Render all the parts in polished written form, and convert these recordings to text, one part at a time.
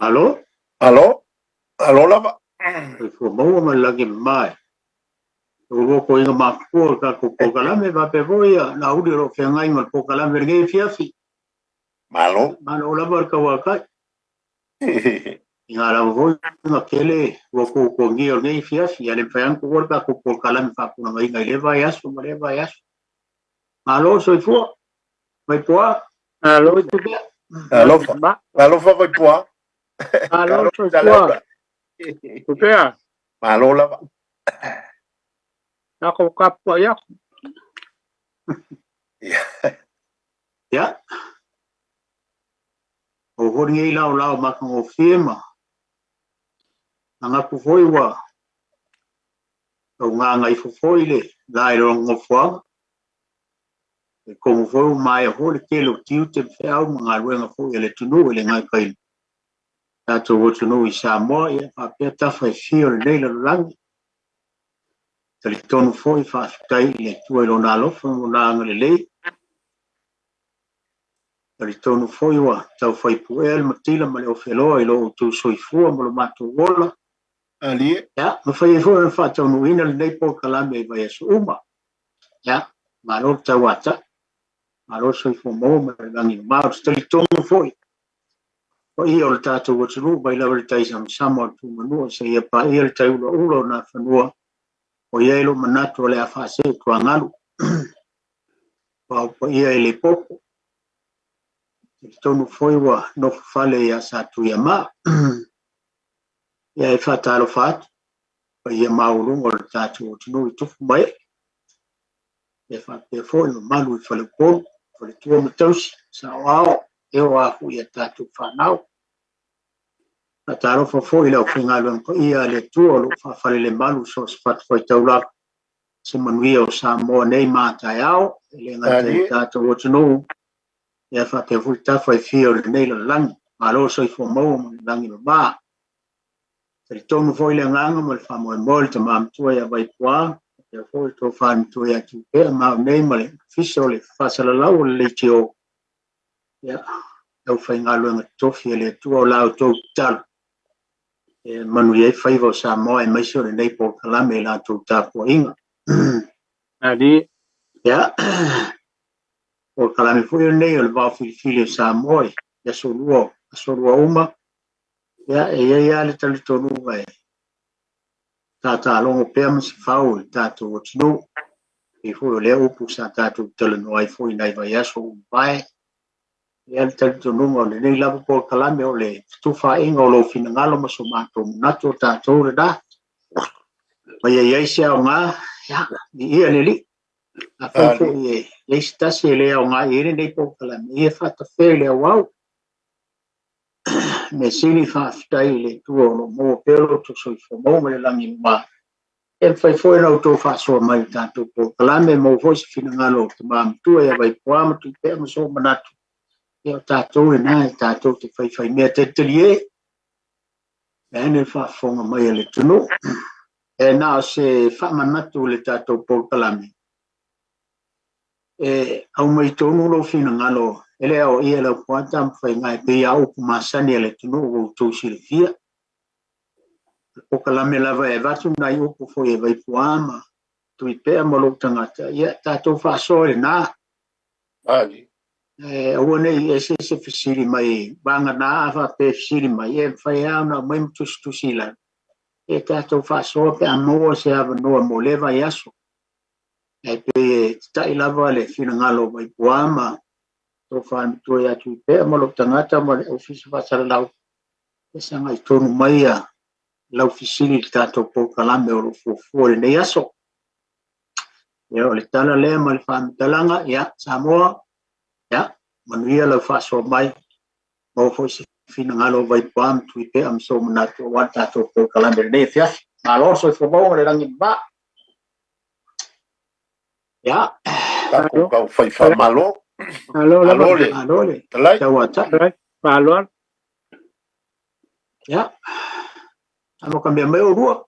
Malo. Malo, malo lava. Soifua maua ma le lagi e mama e oulua koiga matutua o le tatou polokalame faapea foi Laauli o lo o feagai ma le polokalame i lenei afiafi. Malo. Malo lava le tauatai. Inā lava foi na tele ua tuatuagia o lenei afiafi, ae le mafai lava ona tuua le tatou polokalame faatulagaina i lea vaiaso ma lea vaiaso. Malo le soifua. Vaipuā. Malo. Alofa. Alofa Vaipuā. Malo soifua. Tupea. Malo lava. Tatou tapuai atu. Ia. O foi lenei laolao matagofie ma manatu foi ua taugagaifo foi le la i lona nofoaga. E talitonu foi ua maea foi le tele o tiute ma feau ma galuega foi a le atunuu e le gata i le tatou atunuu i Samoa, ia faapea tafa e fia o lenei lalolagi. E talitonu foi faafetai i le Atua i lona alofa ma lona agalelei. Talitonu foi ua taufai puea le matila ma le ofeloa i lo outou soifua ma lo matou ola. Alie. Ia, mafai ai foi ona faataunuuina lenei polokalame i vaiaso uma. Ia, malo le tauatai, malo le soifua maua ma le lagi mama. Ou te talitonu foi, paia o le tatou atunuu mai lava i le tai samasama o le Tumanua seia paia le tai ulaula o Nafanua, o i ai lou manatu o le a faasee tuagalu. Aua o paia e le popo. Talitonu foi ua nofo fale ia Satuiamaa. Ia e faatalofa atu paia maualuga o le tatou atunuu i tupu ma ee. Ia faapea foi mamalu i faleupolu, faletua ma tausi, saoao, e oo lava foi i a tatou fanau. Faatalofa foi i le aufaigaluega paia a le Atua o lo o faafalelemalu i so o se fatafaitaulaga se manuia o Samoa nei ma a taeao, e le gata i le tatou atunuu, ia faapea foi tafa e fia o lenei lalolagi. Malo le soifua maua ma le lagi mama. Talitonu foi le agaga ma le faamoemoe o le tama matua ia Vaipuā, faapea foi le tofa matua ia Tupea ma au nei ma le Ofisa o le Faasalalau o le Leitio, ia, le aufaigaluega totofi a le Atua o la outou tatalo e manuia ai faiva o Samoa aemaise o lenei polokalame i la outou tapuaiga. Ali. Ia, polokalame foi lenei o le Vao Filifili o Samoa i aso lua uma. Ia, e i ai lava le talitonuga e tatalogo pea ma se fau i le tatou atunuu. E pei foi o lea upu sa tatou talanoa ai foi i nai vaiaso ua mavae. E i ai le talitonuga o lenei lava polokalame o le fetufaaiga o lou finagalo ma so matou manatu o tatou lena. Ma ia i ai se aoga, ia, viia le Alii. Afai foi e i ai se tasi e le aoga i ai lenei polokalame, ia faatafea i le auau. Mea sili faafetai i le Atua o lo o maua pea lo outou soifua maua ma le lagi mama. E mafai foi ona outou faasoa mai i le tatou polokalame, maua foi se finagalo o tama matua ia Vaipuā ma Tuipea ma sou manatu. Ia o tatou lena e tatou te faifaimea talitalie. E ane le faafofoga mai a le atunuu. E na o se faamanatu i le tatou polokalame. E aumai tonu lou finagalo e le aoaia e lau puata ma faiga e pei lava upu masani a le atunuu ua outou silafia. O le polokalame lava e avatu nai upu foi e Vaipuā ma Tuipea ma lou tagata, ia tatou faasoa i lena. E aua ne i ese se fesili mai vagana a faapea e fesili mai, e mafai lava ona aumai ma tusitusi i lalo. E tatou faasoa pe a maua se avanoa mo lea vaiaso. Ae pei e tatai lava le finagalo o Vaipuā ma tofa matua ia Tuipea ma lou tagata ma le Ofisa Faasalalau e sagai tonu mai ia lau fesili i le tatou polokalame o lo o fuafua i lenei aso. Ia, o le tala lea ma le faamatalaga, ia, Samoa, ia, manuia lau faasoa mai, maua foi se finagalo o Vaipuā ma Tuipea ma sou manatu aua le tatou polokalame i lenei afiafi. Malo le soifua maua ma le lagi mama. Ia. Tatou tau fai faamalo. Malo lava. Malo le. Malo le. Talai. Tauatai. Malo. Ia. Amo ka mea mai o rua.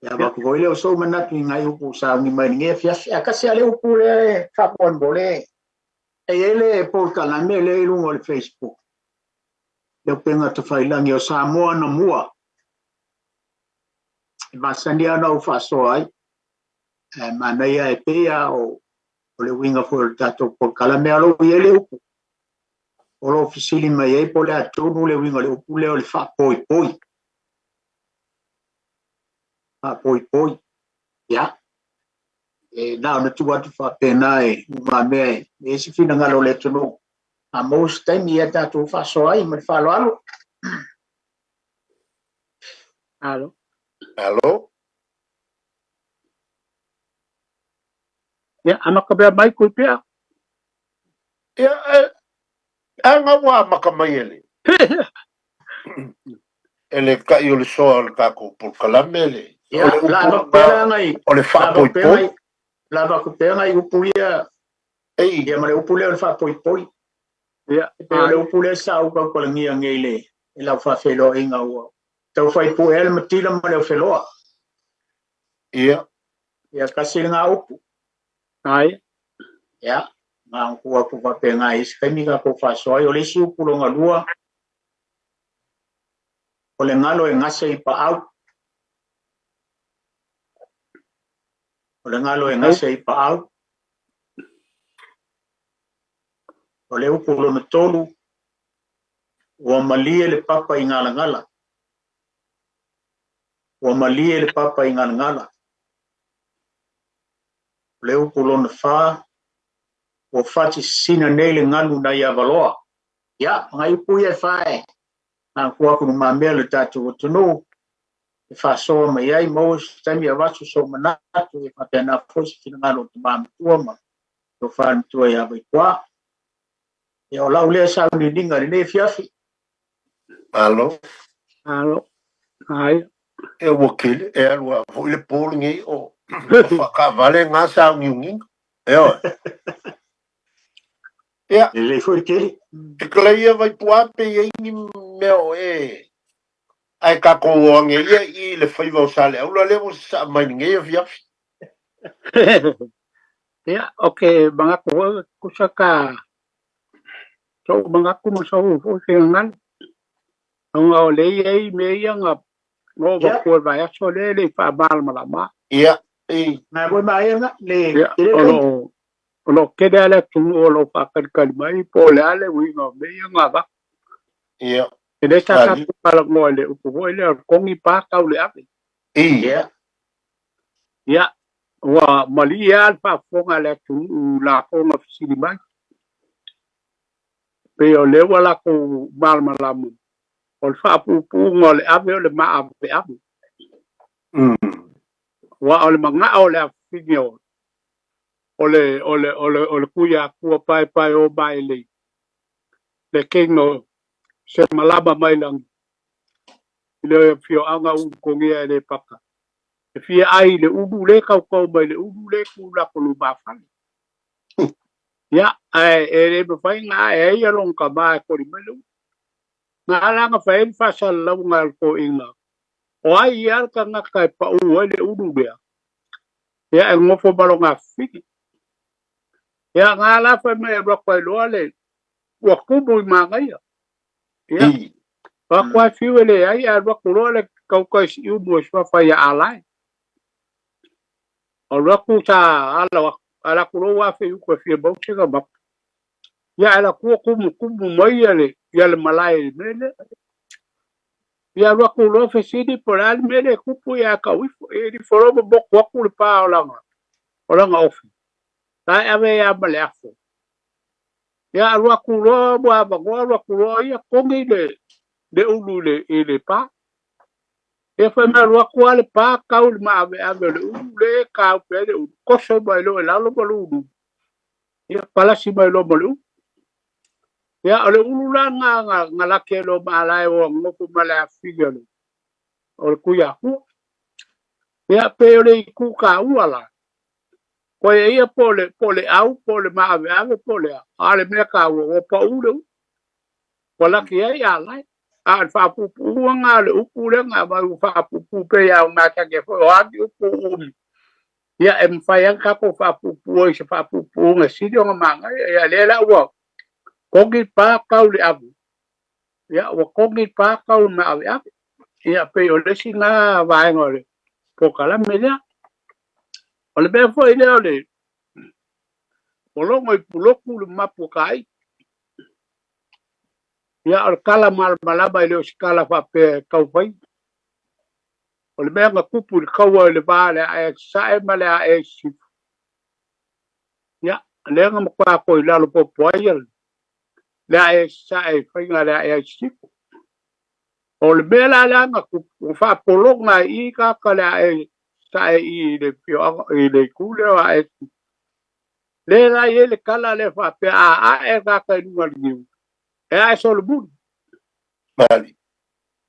Ia vaku foi lea o sou manatu i ngai upu sauni mai lenei afiafi. A kasi a le upu lea e faamolemole. E i ai le polokalame lea i luga o le Facebook, le upega tafailagi o Samoa anamua, e masani lava ona ou faasoa ai, ae manaia e pei lava o le uiga foi o le tatou polokalame. A o lo o i ai le upu o lo o fesili mai ai po o le a tonu le uiga o le upu lea o le faapoipoi. Faapoipoi. Ia, e na ona tuu atu faapena e lumamea e i ai se finagalo o le atunuu. A maua se taimi ia tatou faasoa ai ma le faaaloalo. Alo. Alo. Ia, amata pea mai koe pea. Ia, aga ua amata mai e le e le ta'i o le soa o le tatou polokalame le Ia, o le la upu avatu pea lena la nai o le la avatu pea faapoipoi. nai la avatu pea nai upu ia Ei, ia ma le upu lea o le faapoipoi. Ia, E pei o le ai. upu lea sa ou tautalagia nei i le i lau faafeiloaiga ua tau faipuea le matila ma le ofeloa. Ia, Ia tasi lena upu. Ai. Ia, na ona tuu atu faapena i isi taimi tatou faasoa ai. O le isi upu lona lua, o le galo e gase i paau. O le galo e Ai. gase i paau. O le upu lona tolu, ua malie le papa i galagala. Ua malie le papa i galagala. O le upu lona fa, ua fati sisina nei le galu nai Avaloa. Ia, o nai upu ia e fa e manatua atu lumamea le tatou atunuu e faasoa mai ai, maua se taimi avatu sou manatu, e faapena foi se finagalo o tama matua ma tofa matua ia Vaitoa. Ia, o lau lea sauniuniga i lenei afiafi. Malo. Alo. Ai. E ua kele, e alu a foi le po lenei o faakaavale ngā sauniuniga. E oe. Ia, Lelei foi le kele. e kalaia Vaipuā pe i ai ni mea o e ae tatou o age ia i le faiva o Saleaula lea ua sasaa mai lenei afiafi. Ia, o ke manatu foi tusa ka so'u manatu ma so'u foi finagalo. Ona o lea e i ai mea ia na na oo Ia, avatua i le vaiaso lea e le i faamalamalama. Ia, i, na foi maea na le Ia, tele o taimi. loo o loo tele lava le atunuu o loo faatalitali mai po o le a le uiga o mea ia na avatu. Ia, E le sa ali, tatou talanoa i le upu foi lea o le kogi pa tau le ave. I, Ia, Ia, ua malie lava le faafofoga a le atunuu i latou na fesili mai. Pei o lea ua latou malamalama o le faapuupuuga o le ave o le maaveave. Aua o le manao o le afafine o o le o le o le o le Tuiatua paepae o maelei le kino se malama mai lagi i le afioaga Ulutogia e Lepaka e fia ai i le ulu le kaukau mai le ulu le tu lako lumafale. Ia, ae e le mafai ona ae ai ia lona tama e koli mai le ulu. Na ala ona fai ai le faasalalauga a le toeaina, o ai ia le tagata e pau ai le ulu lea, ia e nofo ma lona afafine. Ia, na ala fai mai e alu atu ai loa le ua tumu i manaia. Ia, I, o atu lava fiu e leai, ae alu atu loa le tautai siumu e suafa ia Alae. O alu atu sa ala atu, ala atu loa ua afe i uta e fia maua se mapa. Ia, ae alu atu ua tumutumu mai ia le, ia le malae i le mea lea. Ia alu atu loa fesili po o le a le mea lea e tupu ia ae tau ifo. Ia ifo loa ma motu atu le pa o lana, o lana ofi. La e ave ai lava ma le afo. Ia alu atu loa ua avanoa alu atu loa ia togi le, le ulu i le, i le pa. Ia fai mai alu atu lava le pa tau i le maaveave o le ulu le e taupe ai le ulu. Toso mai loa i lalo ma lulu. Ia palasi mai loa ma le ulu. Ia o le ulu la na, na, na laki ai loa ma alae ua nofo ma le afafine o le, o le Tuiatua. Ia pei o le itu taua la. Koe ia po o le, po o le au, po o le maaveave, po o le a. A o le mea taua, ua pau le ulu. Ua laki ai alae. A o le faapuupuuga lena o le upu lea na aumai ua faapuupuu pei lava o masani ai foi o a ni upu umi. Ia, e mafai lava ona tatou faapuupuu i se faapuupuuga e sili ona manaia. Ia, lea la ua kogi le pa tau le ave. Ia, ua kogi le pa tau le maaveave. Ia, pei o le isi lena vaega o le polokalame lea. O le mea foi lea o le ua logo i Pulotu le mapu o Taai. Ia, o le tala malamalama e le o se tala faapea e tau fai. O le mea na tupu i le taua i le va o le ae i Sasae ma le ae i Sisifo, ia, lea na matua toe i lalo popo ai le ae i Sasae i faiga a le ae i Sisifo. O le mea la lea na tupu, ua faapologa ai i tagata le ae i Sasae i le afioaga i le itu lea o ae i Sisifo. Lea la e i ai le tala lea faapea a ae le tagata i luga o le niu, e ae solomuli. Mali.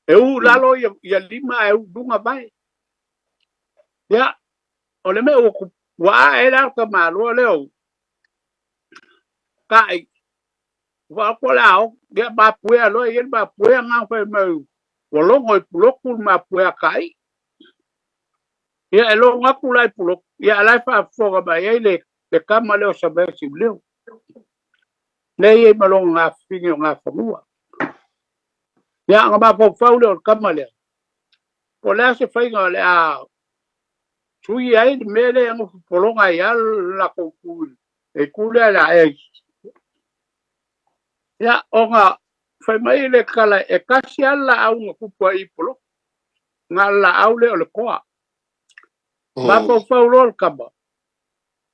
E u i lalo ia lima ae u i luga vae. Ia, o le mea ua ua ae la le tamaloa lea o Taai, ua faaoto le ao, ia mapuea loa, e i ai le mapuea na fai mai ua logo i Pulotu le mapuea a Taai. Ia e logo atu la i Pulotu, ia a la e faafofoga mai ai le tama lea o Savae Siuleo. Lea e i ai ma lona gafafine o Gafanua. Ia, ona mafaufau lea o le tama lea, po o le a se faiga o le a sui ai le mea lea e nofo pologa ai lava le latou itu i le itu lea o le a ea i Ia, ona fai mai le tala, e tasi lava le laau na tupu ai i Polotu, na o le laau lea o le toa. Mafaufau loa le tama,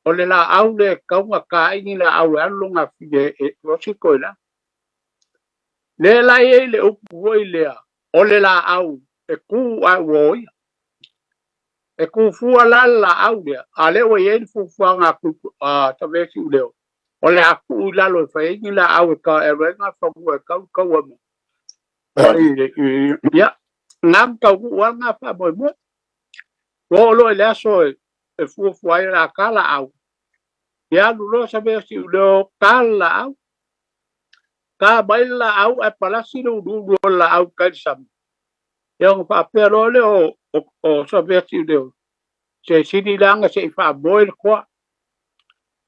o le laau lea e tatau ona taai ni laau e alu lona afine e osi toe lalo. Lea la e i ai le upu foi lea, o le laau e tu ae ua oia. E tu fua la le laau lea, a lea ua i ai le fuafuaga a a Tavea Siuleo, o le a tuu i lalo e fai ai ni laau e ta e alu ai ngā fanua e tau taua ma ia, ngā taunuu lava ngā faamoemoe. Ua oo loa i le aso e fuafua ai o le a ta laau, ia alu loa Savea Siuleo ta le laau. Ta mai le laau ae palasi le uluulu o le laau i tai le sami. Ia ona faapea loa lea o Savea Siuleo, se sili la ona se i faamoe le toa,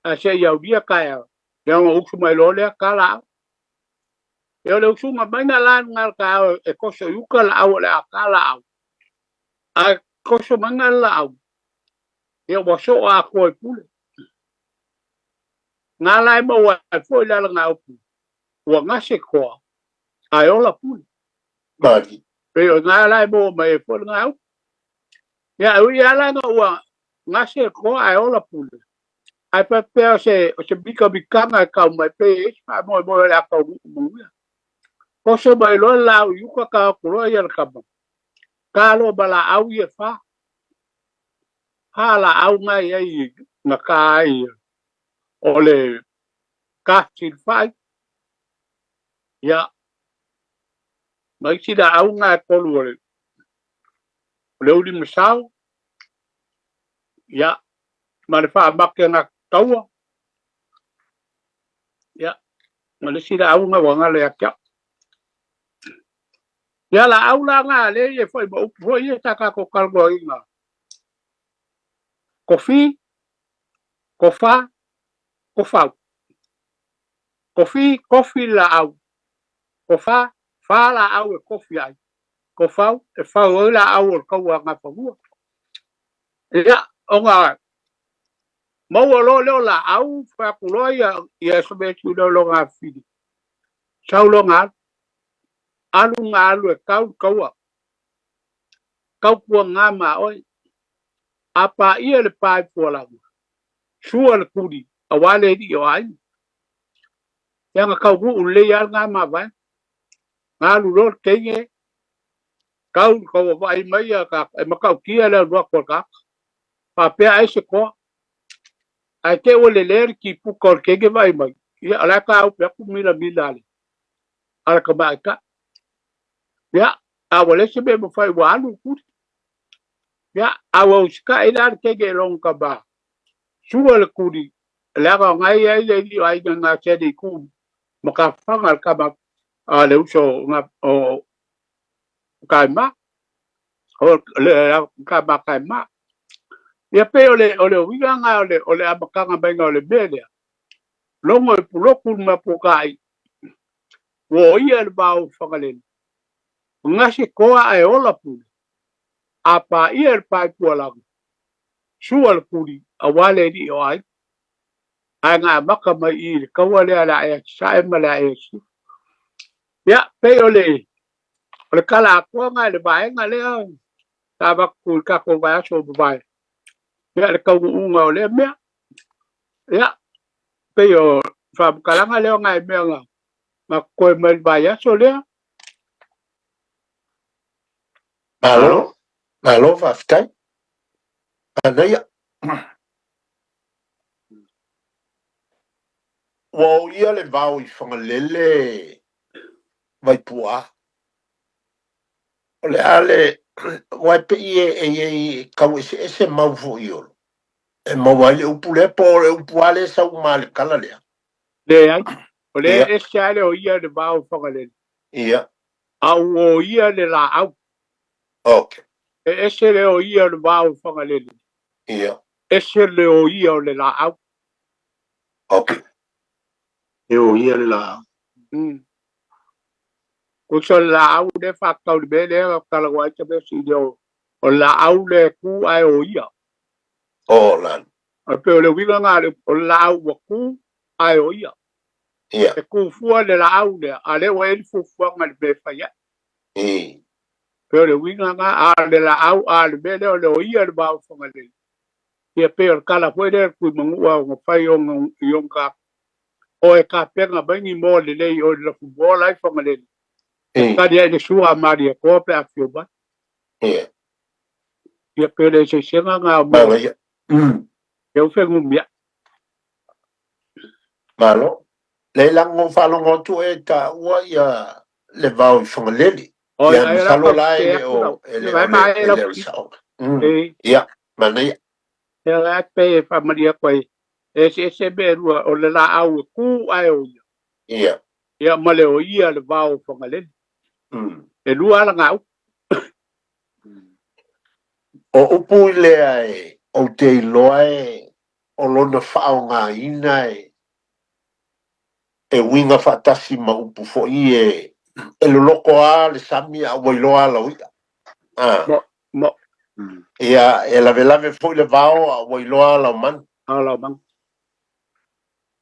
ae se i aulia taeao, ia ona usu mai loa lea ta laau. Ia o le usuga mai na la lena o le taeao e toso i uka laau o le a ta laau, ae toso mai na le laau, ia ua soo atoa i pule. Nga la e maua ai foi le alagaupu, ua gase toa, ae ola pule. Mali. Pei o nga la e maua mai ai foi le gaupu. Ia, e ui lava la ina ua gase toa ae ola pule, ae faapea o se mikamikaga e tau mai pei e i ai se faamoemoe o le a taunuu manuia. Toso mai loa le laau i uka ta o atu loa ia le tama, ta loa ma laau ia e fa. Fa laau nga i ai na ta ai o le tafesilafai, ia, ma isi laau nga e tolu o le ulimasao, ia, ma le faamate na taua, ia, ma le isi laau nga ua galo ia te au. Ia, laau la nga lea ia foi ma upu foi ia sa tatou talanoaina. Kofi, kofa, kofau. Kofi, kofi le laau. Kofa, fa laau e kofi ai. Kofau, e fau ai laau o le taua gafanua. Ia, ona maua loa lea o laau, fai atu loa ia, ia Sametu lea o lona afifili. Sau loa alu. Alu nga alu e tau le taua. Tau tuaga ma oe. A paia le pa i Pualaga, sua le tuli, aua le alii o aiga. Ia na taunuu lelei lava lena mavaega. Na alu loa le teine, tau le taua vaai mai ia e matautia le alu atu a le tagata. Faapea ai se toa. Ae te i ua lelea le tipuka o le teine vaai mai, ia o la e tāupe atu milamila a le tamaitai. Ia, a ua leai se mea e mafai ua alu le tuli. Ia, a ua usitai la le teine i lona tama, sua le tuli, leaga o na e i ai le alii o aiga na sene i tu matafaga le tama a le uso o Taima, o le tama Taima. Ia pei o le uiga lena o le amataga maiga o le mea lea. Logo e puloku le mapuakai. Ua oia le vao i Fagalele. Gase toa ae ola pule. A paia le paepualaga. Sua le tuli aua le alii o aiga. Ae na amata mai i le taua lea le ae sae ma le ae si. Ia, pei o le tala atoa na i le vaega lea sa avatu i le tatou vaiaso ua mavae. Ia, le taunuuga o lea mea. Ia, pei o faamatalaga lea o nai mea na totoe mai le vaiaso lea. Malo, malo faafetai. Anaia. Ua o ia le vao i Fagalele Vaipuā. O le a le ua e pei e i ai kau ese mau foi olo. E maua ai le upu lea po o le upu a lea sau ma le tala lea. Leai. O le ese lava le o ia le vao i Fagalele. A ua o ia le laau. E ese le o ia o le vao i Fagalele. Ese le o ia o le laau. E o ia le laau. Kusa le laau le whakatau le mea lea tala wai ta mea si leo o le laau le ku ae o ia. O lan. A pe o le uiga ngā le o le laau ua ku ae o ia. E ku fua le laau lea, a le ua eli fuafuaga le mea e fai ai. Pe o le uiga ngā a le laau a le mea lea o le o ia le vao Fagalele. Ia pe o le tala foi lea kui manua o ngā whai o ngā i o ngā o e ka penga mai ni mo le lei o le lafu mo lai Fagalele. Kari ai le sua a Maria koa pe a fio mai. Ia pe o le eseesega ngā o mea. Manaia. E u whengumia. Malo. Le lango whalongo atu e ta ua ia le vao i Fagalele. O Ia ai la masalo la e te le aku lau. o e le Vai o ma le e e lau le o le ki. saoga. E Ia, manaia. e la pe e whamaria koe. E se se me rua o le la au e ku ae o ia. Ia ma le o ia le vao o Fagalele. E lua ala ngā upu. O upu i lea e o te iloa e o lona whaongaina e uiga faatasi ma upu foʻi e loloko a le sami a ua iloa ala o iʻa. Ah. Mo, mo, Ia e lavelave foʻi le vao a ua iloa ala o manu. Ala o manu.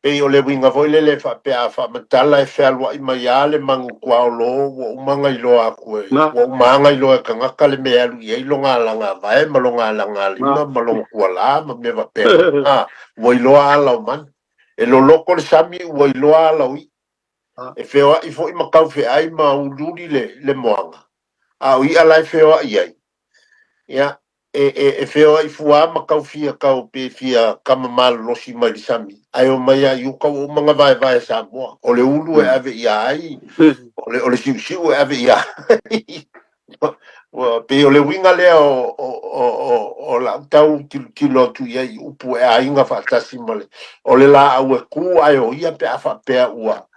Pei o le uiga foi lele faapea a faamatala e fealuaʻi mai a le magu kuaolo ua uma iloa aku e Na. ua uma aga iloa e tagata le mea e alu i ai loga alaga vae ma loga alaga lima ma loga kualā ma mea faapea a ua iloa ala o manu. E loloko le sami ua iloa ala o iʻa. E feoaʻi foʻi ma taufeʻai ma uliuli le moaga. A o iʻa la e feoaʻi ai. Ia e feoaʻi fuā ma kau fia kau pe fia kama malolosi mai le sami. Ae o mai a i uka ua uma vaevae Samoa. O le ulu e ave ia ai, o le siusiu e ave ia ai. Ua pei o le uiga lea o lau tau tilotilo atu i ai i upu e aiga faatasi ma le o le laau e ku ae o ia pe a faapea ua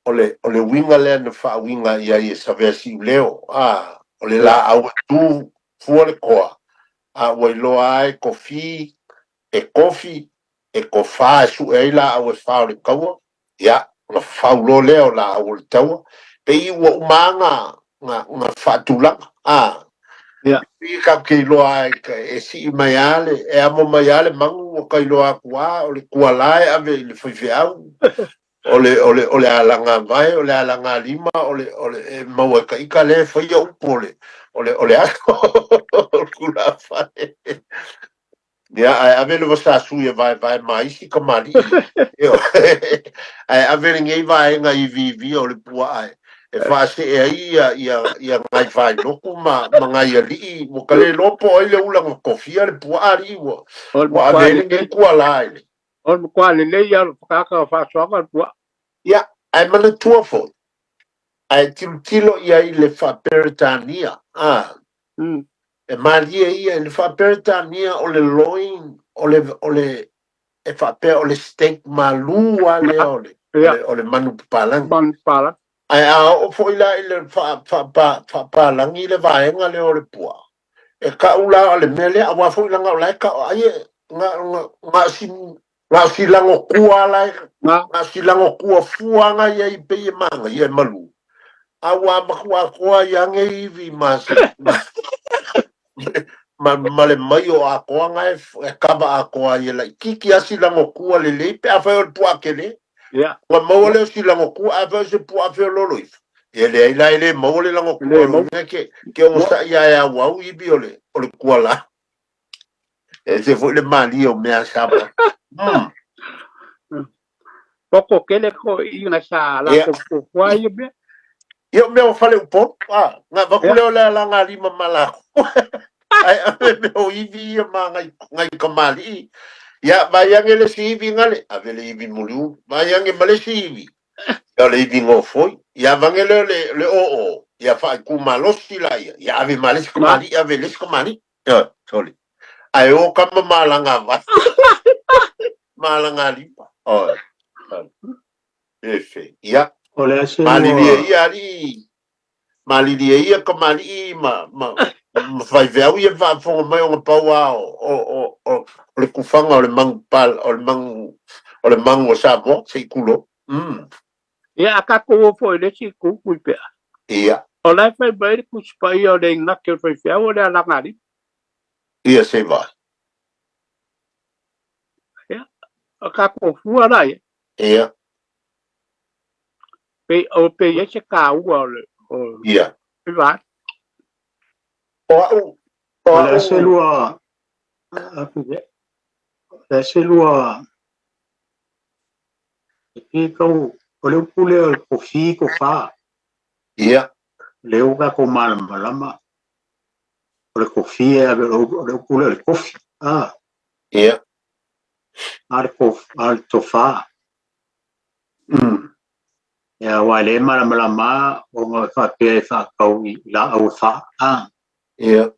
o le uiga lea na faauiga i ai e Savea Siuleo. A o le laau e tu fua le koa a ua iloa ai kofi e kofi e kofā e sue ai laau e fā o le taua. Ia, ona faulo lea o laau o le taua. Pei ua uma nga faatulaga. A i ka ke iloa ai e sii mai a le e amo mai a le magu ua ka iloa aku a o le kualā e ave i le faifeau. O le alaga vae, o le alaga lima, o le e maua e ka ika le faia upu o le aso o le tulafale. Ia, ae ave le vasasu e vaevae ma isi kamaliʻi. Ae ave lenei vaega i vivi o le puaa e faasee ai ia ngai failoku ma ngai alii ua ka le iloa po o ai le ula na kofia le puaa alii ua O le ua matua ave ai lenei lelei. kualā i le. O le matua lelei ala whakaka o whaasoaga le pua. Ia, ae manatua foi, ae tilotilo i ai le faaperetania. Ah, e malie ia i le faaperetania o le loin o le e faapea o le steak malū a lea o le o le o le manu papalagi. Manu pala. Ae a oo foi la i le faapalagi le vaega lea o le puaa. E ka'u la o le mea lea auā foi laga o la e ka'u ai e ga ga ga o si ga o si lago kua la e Ga. ga o si lago kua fua ga ia i pei e magaia e malū a ua amaku atoa ai age ivi ma se ma ma le maio atoa ga e e kava atoa ai e laʻitiiti a si lago kua lelei pe afai o le puaa telē. Ia. Ua maua lea o si lagokua, afai o se puaa feoloolo ifo, ia leai la e le maua le lagokua Le o mau. lona ke, ke ogosaʻi a e auau ivi o le, o le kualā. E ese foi le malie o mea a Samoa. Poto tele toeaiina sa Ia. latou fuafua ia mea. Ia o mea o faleupolu, a, na avatu Ia. lea o le alagalima ma lakou. Ae ave mea o ivi ia ma nai, nai kamali'i. Ia, vaai ane le isi ivi gale, ave le ivi muliuli. Vaai ane ma le isi ivi, ia o le ivi gofoi. Ia avane lea o le, le oo, ia faaitumalosi laia, ia ave ma le isi Ma. kamali'i, ave le isi kamali'i. Ioe, sole. Ae o kama ma alagavai, ma alagalima. Ioe, ioe. Efe. Ia, O le a se malilie lua ia alii, malilie ia kamali'i ma, ma, ma faifeau ia faafofoga mai ona pau lava o, o, o, o, o le tufaga o le magu pal, o le magu, o le magu o Samoa, se i tulou. Ia, a tatou o foi i le isi itu, Tuipea. Ia. O la e fai mai le Tusi Paia o le Inate o le Faifeau o le alagalima. Ia, se i vaai. Ia, o tatou fua la ia. Ia. Pei, o pei ai se taua o le, o Ia. le vaai. O a'u, o O le a se a'u, lua a Tuipea? O le a se lua e pei tau o le upu lea o le kofi tofa. Ia. Lea ua tatou malamalama o le kofi e ave o le upu lea o le kofi. A. Ia. A le kof, a le tofa. Ia, aua e le malamalama ona e faapea e faatau i laau e fa. A. Ia.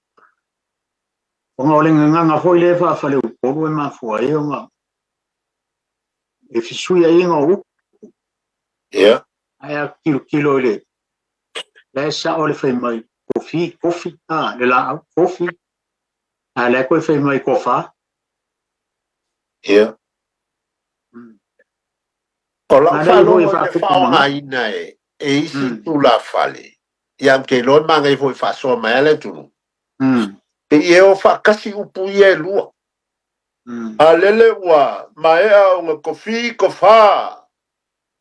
Ona o le gagana foi lea e faafaleupolu e mafua ai ona e fesuiaiga o upu. Ia. Ae a tilotilo i le la e sao le fai mai kofi, kofi, a, le laau, kofi, a la e toe fai mai tofa. Ia. O lau Manaia foi e faalogo i le faatupu manatu. faaaogaina e e isi tulafale, ia ou te iloa e manaia foi e faasoa mai lava le atunuu. Pei e o faatasi upu ia e lua. A lele ua maea ona kofi tofa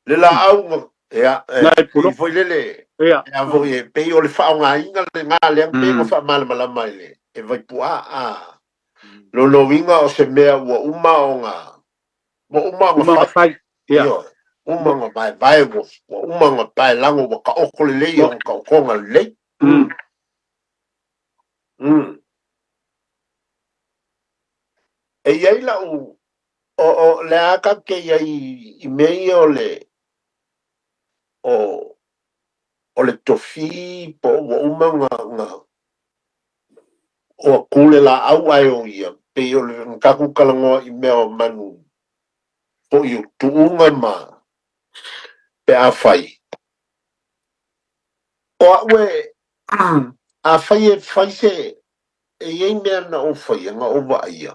le laau na, ia, e Nai pei pulo. foi lele, Ia. e a foi e pei o le faaaogaina lena lea pei ona faamalamalama e le e Vaipuaa. A lona uiga o se mea ua uma ona ua uma ona Uma ona fai. fai. Ia. Ioe, uma ona vaevae, ua ua uma ona paelago, ua taoto lelei Ua. ona taotoga lelei. E i ai la'u o o le a tatou te i ai i mea ia o le o o le tofi po o ua uma ona ona o atu le laau ae o ia pei o le na tatou talanoa i mea o manu foi o tuuga ma pe afai o a'u e afai e fai se e i ai mea na ou faia na ou vaaia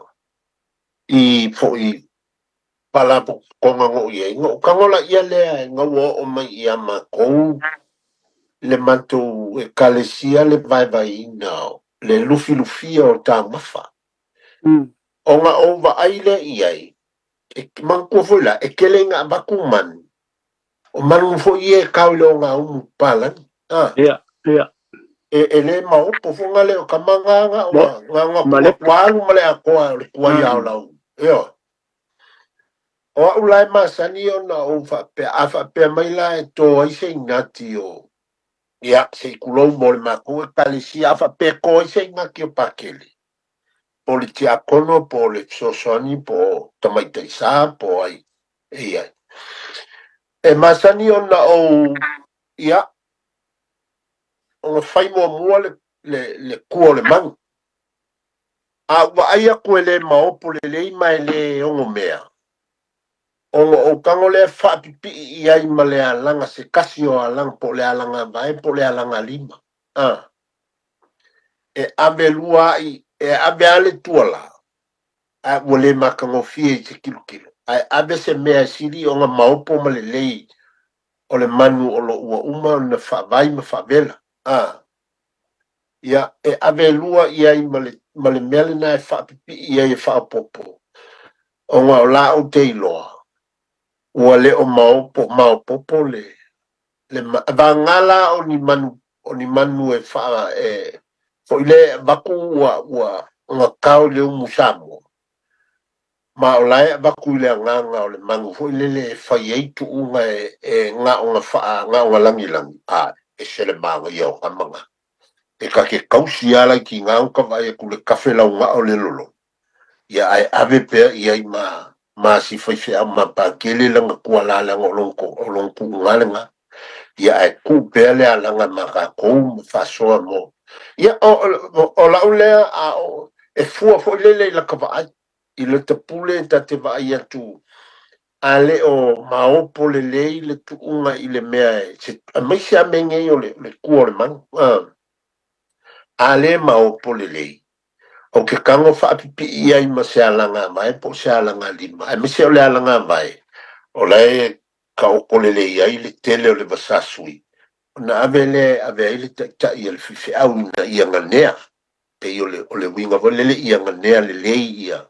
i foi faalapotopotoga na ou i ai na ou tago laia lea ina ua oo mai ia matou le matou ekalesia le vaevaeina le lufilufia o taumafa. Ona ou vaai lea i ai, e manatua foi la, e tele ina avatu manu, o manu foi ia e tao i le ogaumu papalagi. A. Ia, ia. E, e le maopo foi na le o kama nga nga o Mo, nga nga ma tua le. tua alu ma le atoa o le tuai a o lau. Ioe. O a'u la e masani ona ou faapea, a faapea mai la e to ai se inati o, ia, se i tulou mo le matou ekalesia, a faapea e to ai se inati o Pakele, po o le tiakono, po o le fesoasoani, po o tamaitaisā, po o ai e i ai. E masani ona ou, ia, ona fai muamua le, le, le kua o le manu. A ou vaai atu e le maopo lelei ma e le ogomea, ona ou tago lea faapipii i ai ma le alaga se tasi o alaga po o le alaga vae po o le alaga lima. A. e ave lua ai, e ave lava le tuala, ae ua le matagofie i se kilokilo, ae ave se mea e sili ona maopo ma lelei o le manu o lo o ua uma ona faavai ma faavela. A, ia, e ave lua i ai ma le, ma le mea lena e faapipii ai e faaopoopo, ona o la ou te iloa, ua le o maopo, maopopo le, le ma, vagana la o ni manu, o ni manu e faa, e, foi le avatu ua, ua gatao i le umu Samoa, ma o la e avatu i le agaga o le manu foi lele e fai ai tuuga e, e gaoga faa, gaoga lagilagi, a, ese le manaia o tama na. E ta te tausi lava laitiiti na ona vaai atu i le tafe laugaa o le lolo, ia ae ave pea i ai ma, ma si faifeau ma pakele lana tuala leaga o lona, o lona tuuga lena. Ia ae tuu pea le alaga ma tatou ma faasoa mo. Ia, o, o, o lau lea, a o, e fua foi lele i lata vaai, i lata pule ta te vaai atu, a le o maopo lelei le tuuga i le mea e, se, aemaise lava mea nei o le, le tua o le manu. A le maopo lelei, ou te tago faapipii ai ma se alaga vae po o se alaga lima, aemaise o le alaga vae, o la e taoto lelei ai le tele o le vasasui, ona ave lea e ave ai le taitai a le faifeau ina ia ganea, pei o le, o le uiga foi lele ia ganea lelei ia,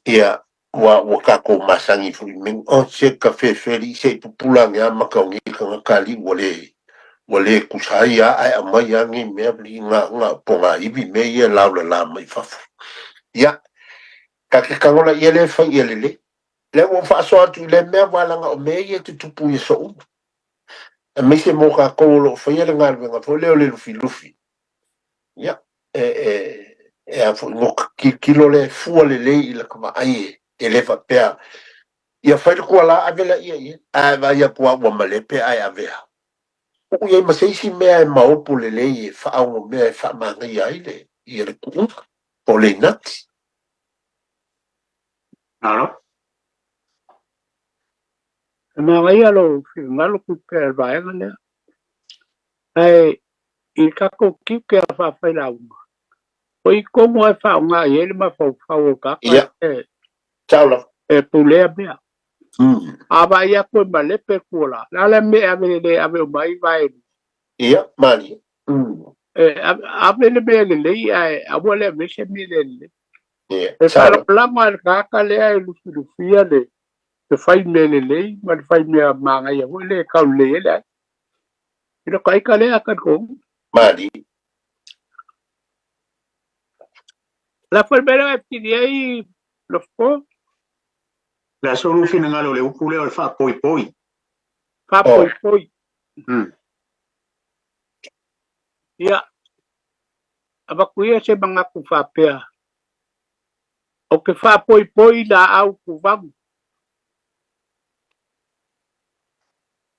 ia, ua, ua tatou masani foi i mea, oh, se ka fefeli, se i pupula ane lava maka o nei tagata alii ua le, ua le tusa ai lava ae aumai lava nei mea na, na o pogaiwi mea ia e laulala mai fafo. Ia, ta te tago laia lea e fai ia lelei. Lea ua ou faasoa atu i lea mea, aua leaga o mea ia e tutupu i aso uma. Aemaise mo tatou o lo o faia le galuega foi lea o le lufilufi. Ia, e, e, e a foi, no tilotilo lea e fua lelei i lata vaai e, e le faapea, ia fai le tuala ave laia i ai, ae vaai atu lava ua malepe ae ave lava. Tuu i ai ma se isi mea e maopo lelei e faaogo mea e faamanaia ai le, ia le tuuga, po o le inati. Malo. E manaia lou finagalo Tupe i le vaega lea. Ae i le tatou tiute a faafailauga, o i tonu lava e faaaoga i ai le mafaufau o le tagata Ia, e, sao lava. e pulea mea. A vaai atu e malepe le tuala, o le a le mea e ave le ave uma ai vae? Ia, malie. E ave le mea lelei ae aua le ave se mea le lelei. Ia, E sao lava. faalagolago lava i le tagata lea e lufilufia le le fai mea lelei ma le fai mea manaia foi lea e taulelei ai le aiga. I lota ita lea talitonu. Malie. O le a foi le mea lea e fesili ai Lofo? Le aso lu finagalo o le upu lea o le faapoipoi. Faapoipoi. Ia, avatu ia se manatu faapea, ou te faapoipoi laau tuvagu.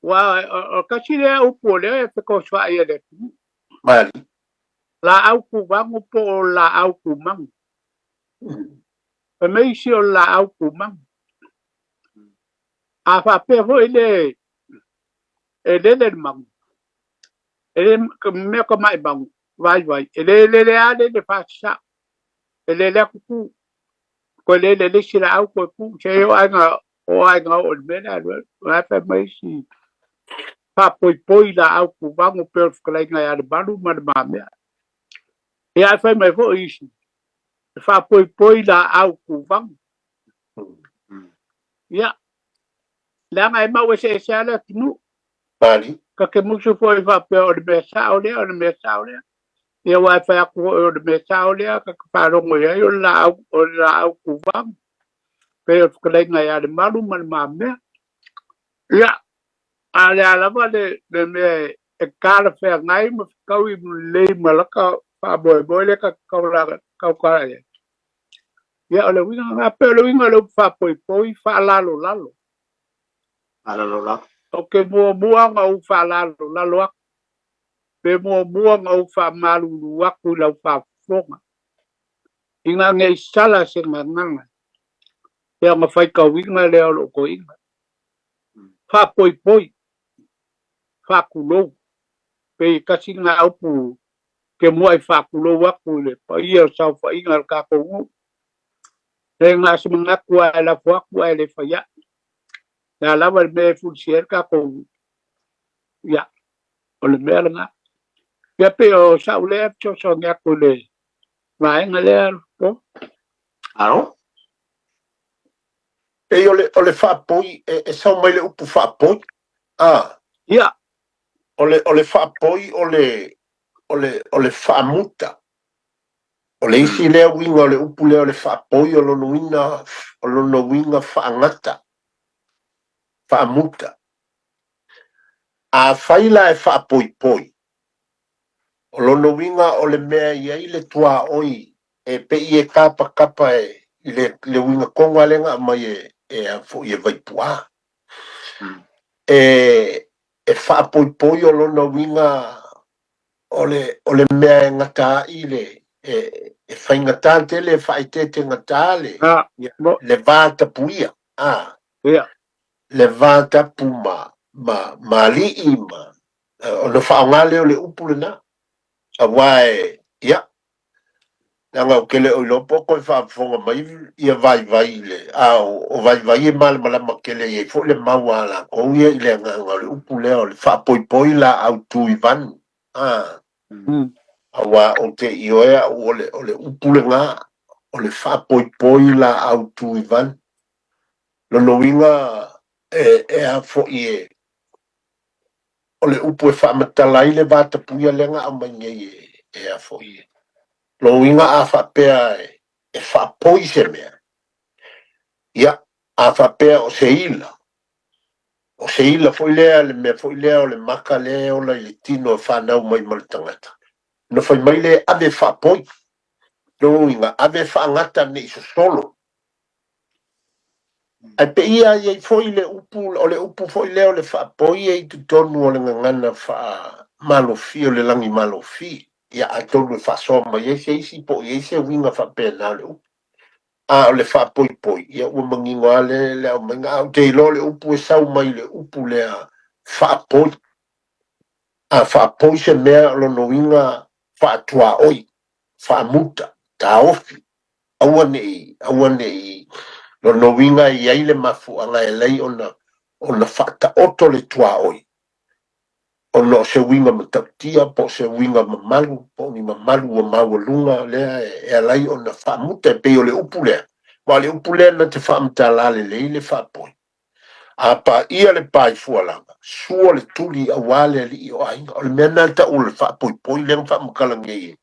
Aua o le tasi lea upu o lea e fesoasoai e le atunuu. Malie. Laau tuvagu po o laau tumagu. Fai mai isi o le laau tumagu. A faapea foi le e lele le magu, e le mea ka mai magu, vaivai, e le lele lava lele faasasao, e lele atu tu, toe lele le isi laau toe tu, se o aiga o aiga oo i le mea lea alu ai. O la e fai mai isi faapoipoi laau tuvago pei o le fetalaiga ia Lemalu ma Le Mamea. Ia ae fai mai foi isi, e faapoipoi laau tuvago. Ia, leaga e mau eseese lava le atunuu. Malie. Ta te musu foi faapea o le mea sao lea, o le mea sao lea. Ia aua e fai atu foi o le mea sao lea, ta te faalogo i ai o le laau, o le laau tuvago. Pei o le fetalaiga ia Lemalu ma Le Mamea. Ia, a o le a lava le, le mea e talafeagai ma fetaui lelei ma lata faamoemoe lea ta te tautala i ai. Ia, o le uiga lena, pei o le uiga o le upu faapoipoi, faalalolalo. Faalalolalo. Ou te muamua ona ou faalalolalo atu, pe muamua ona ou faamalulu atu i lau faafofoga, ina ne i sala se gagana, ia ona faitauina lea o lou toeaina. Faapoipoi, faatulou, pei tasi lena upu Ke muaʻi faatulou atu i le paia o le saofaiga a le tatou nuu. Le na o se manatu lava e lafo atu ae le fai aʻe. O le a lava le mea e fulisia ai le tatou, ia, o le mea lena. Ia pei o sa'u lea fesoasoani atu i le vaega lea po. Alo. Pei o le, o le faapoi, e sau mai le upu faapoi. A. Ia. O le faapoi o le faamuta. O le isi lea uiga o le upu lea o le faapoi o lona uiga, o lona uiga faagata, faamuta. Afai la e faapoipoi, o lona uiga o le mea e i ai le tuaoi e pei e kapakapa e i le uiga tonu lava lea na aumai e a foi e Vaipuā. E faapoipoi o lona uiga o le mea e gata ai le e faigata tele e faaeteetegata le A, mo, le va tapuia a le va tapu ma alii ma ona faaaoga lea o le upu lena auā e ia leaga ou te le o iloa po o toe faafofoga mai ia Vaivai i le a o Vaivai e malamalama tele i ai foi le mau a latou ia i le agaga o le upu lea o le faapoipoi laau tu i vanu a auā ou te ioe au o le upu lena o le faapoipoi laau tu i vanu lona uiga e a foi e o le upu e faamatala ai le vatapuia lea na aumai nei e a foi e lona uiga a faapea e faapoi se mea ia a faapea o se ila o se ila foi lea le mea foi lea o le maka lea e ola i le tino e fanau mai ma le tagata na fai mai le ave faapoi lona uiga ave faagata nei sosolo ae peia ai foi le upu o le upu foi lea o le faapoi e i totonu o le gagana faamalofie o le lagi malofie ia atonu e faasoa mai ai se isi po o i ai se uiga faapena o le upu a o le faapoipoi ia ua manino lava le aumaiga a ou te iloa o le upu e sau mai le upu lea faapoi a faapoi se mea o lona uiga faatuaoi faamuta taofi aua nei aua nei lona uiga e i ai le mafuaaga e alai ona faataoto le tuaoi ona o se uiga matautia po o se uiga mamalu po o ni mamalu ua maualuga lea e alai ona faamuta e pei o le upu lea ma o le upu lea na te faamatala lelei le faapoi a paia le pa i fualaga sua le tuli auā le alii o aiga o le mea na tau le faapoipoi lea na faamatala nei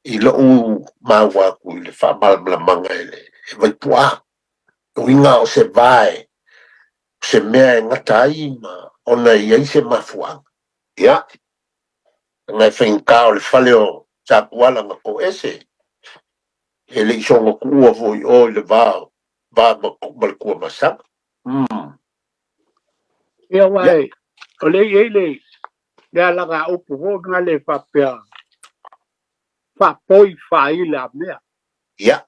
i lou maua atu i le faamalamalamaga e le e Vaipuā uiga o se vae se mea e gata ai ma ona e i ai se mafuaaga ia na e faigata o le fale o Sapuala na toese e le i soga tuua foi o i le va va ma le Tuamasaga. Ia uae, o le i ai le alaga upu foi na le faapea faapoi faaila mea. Ia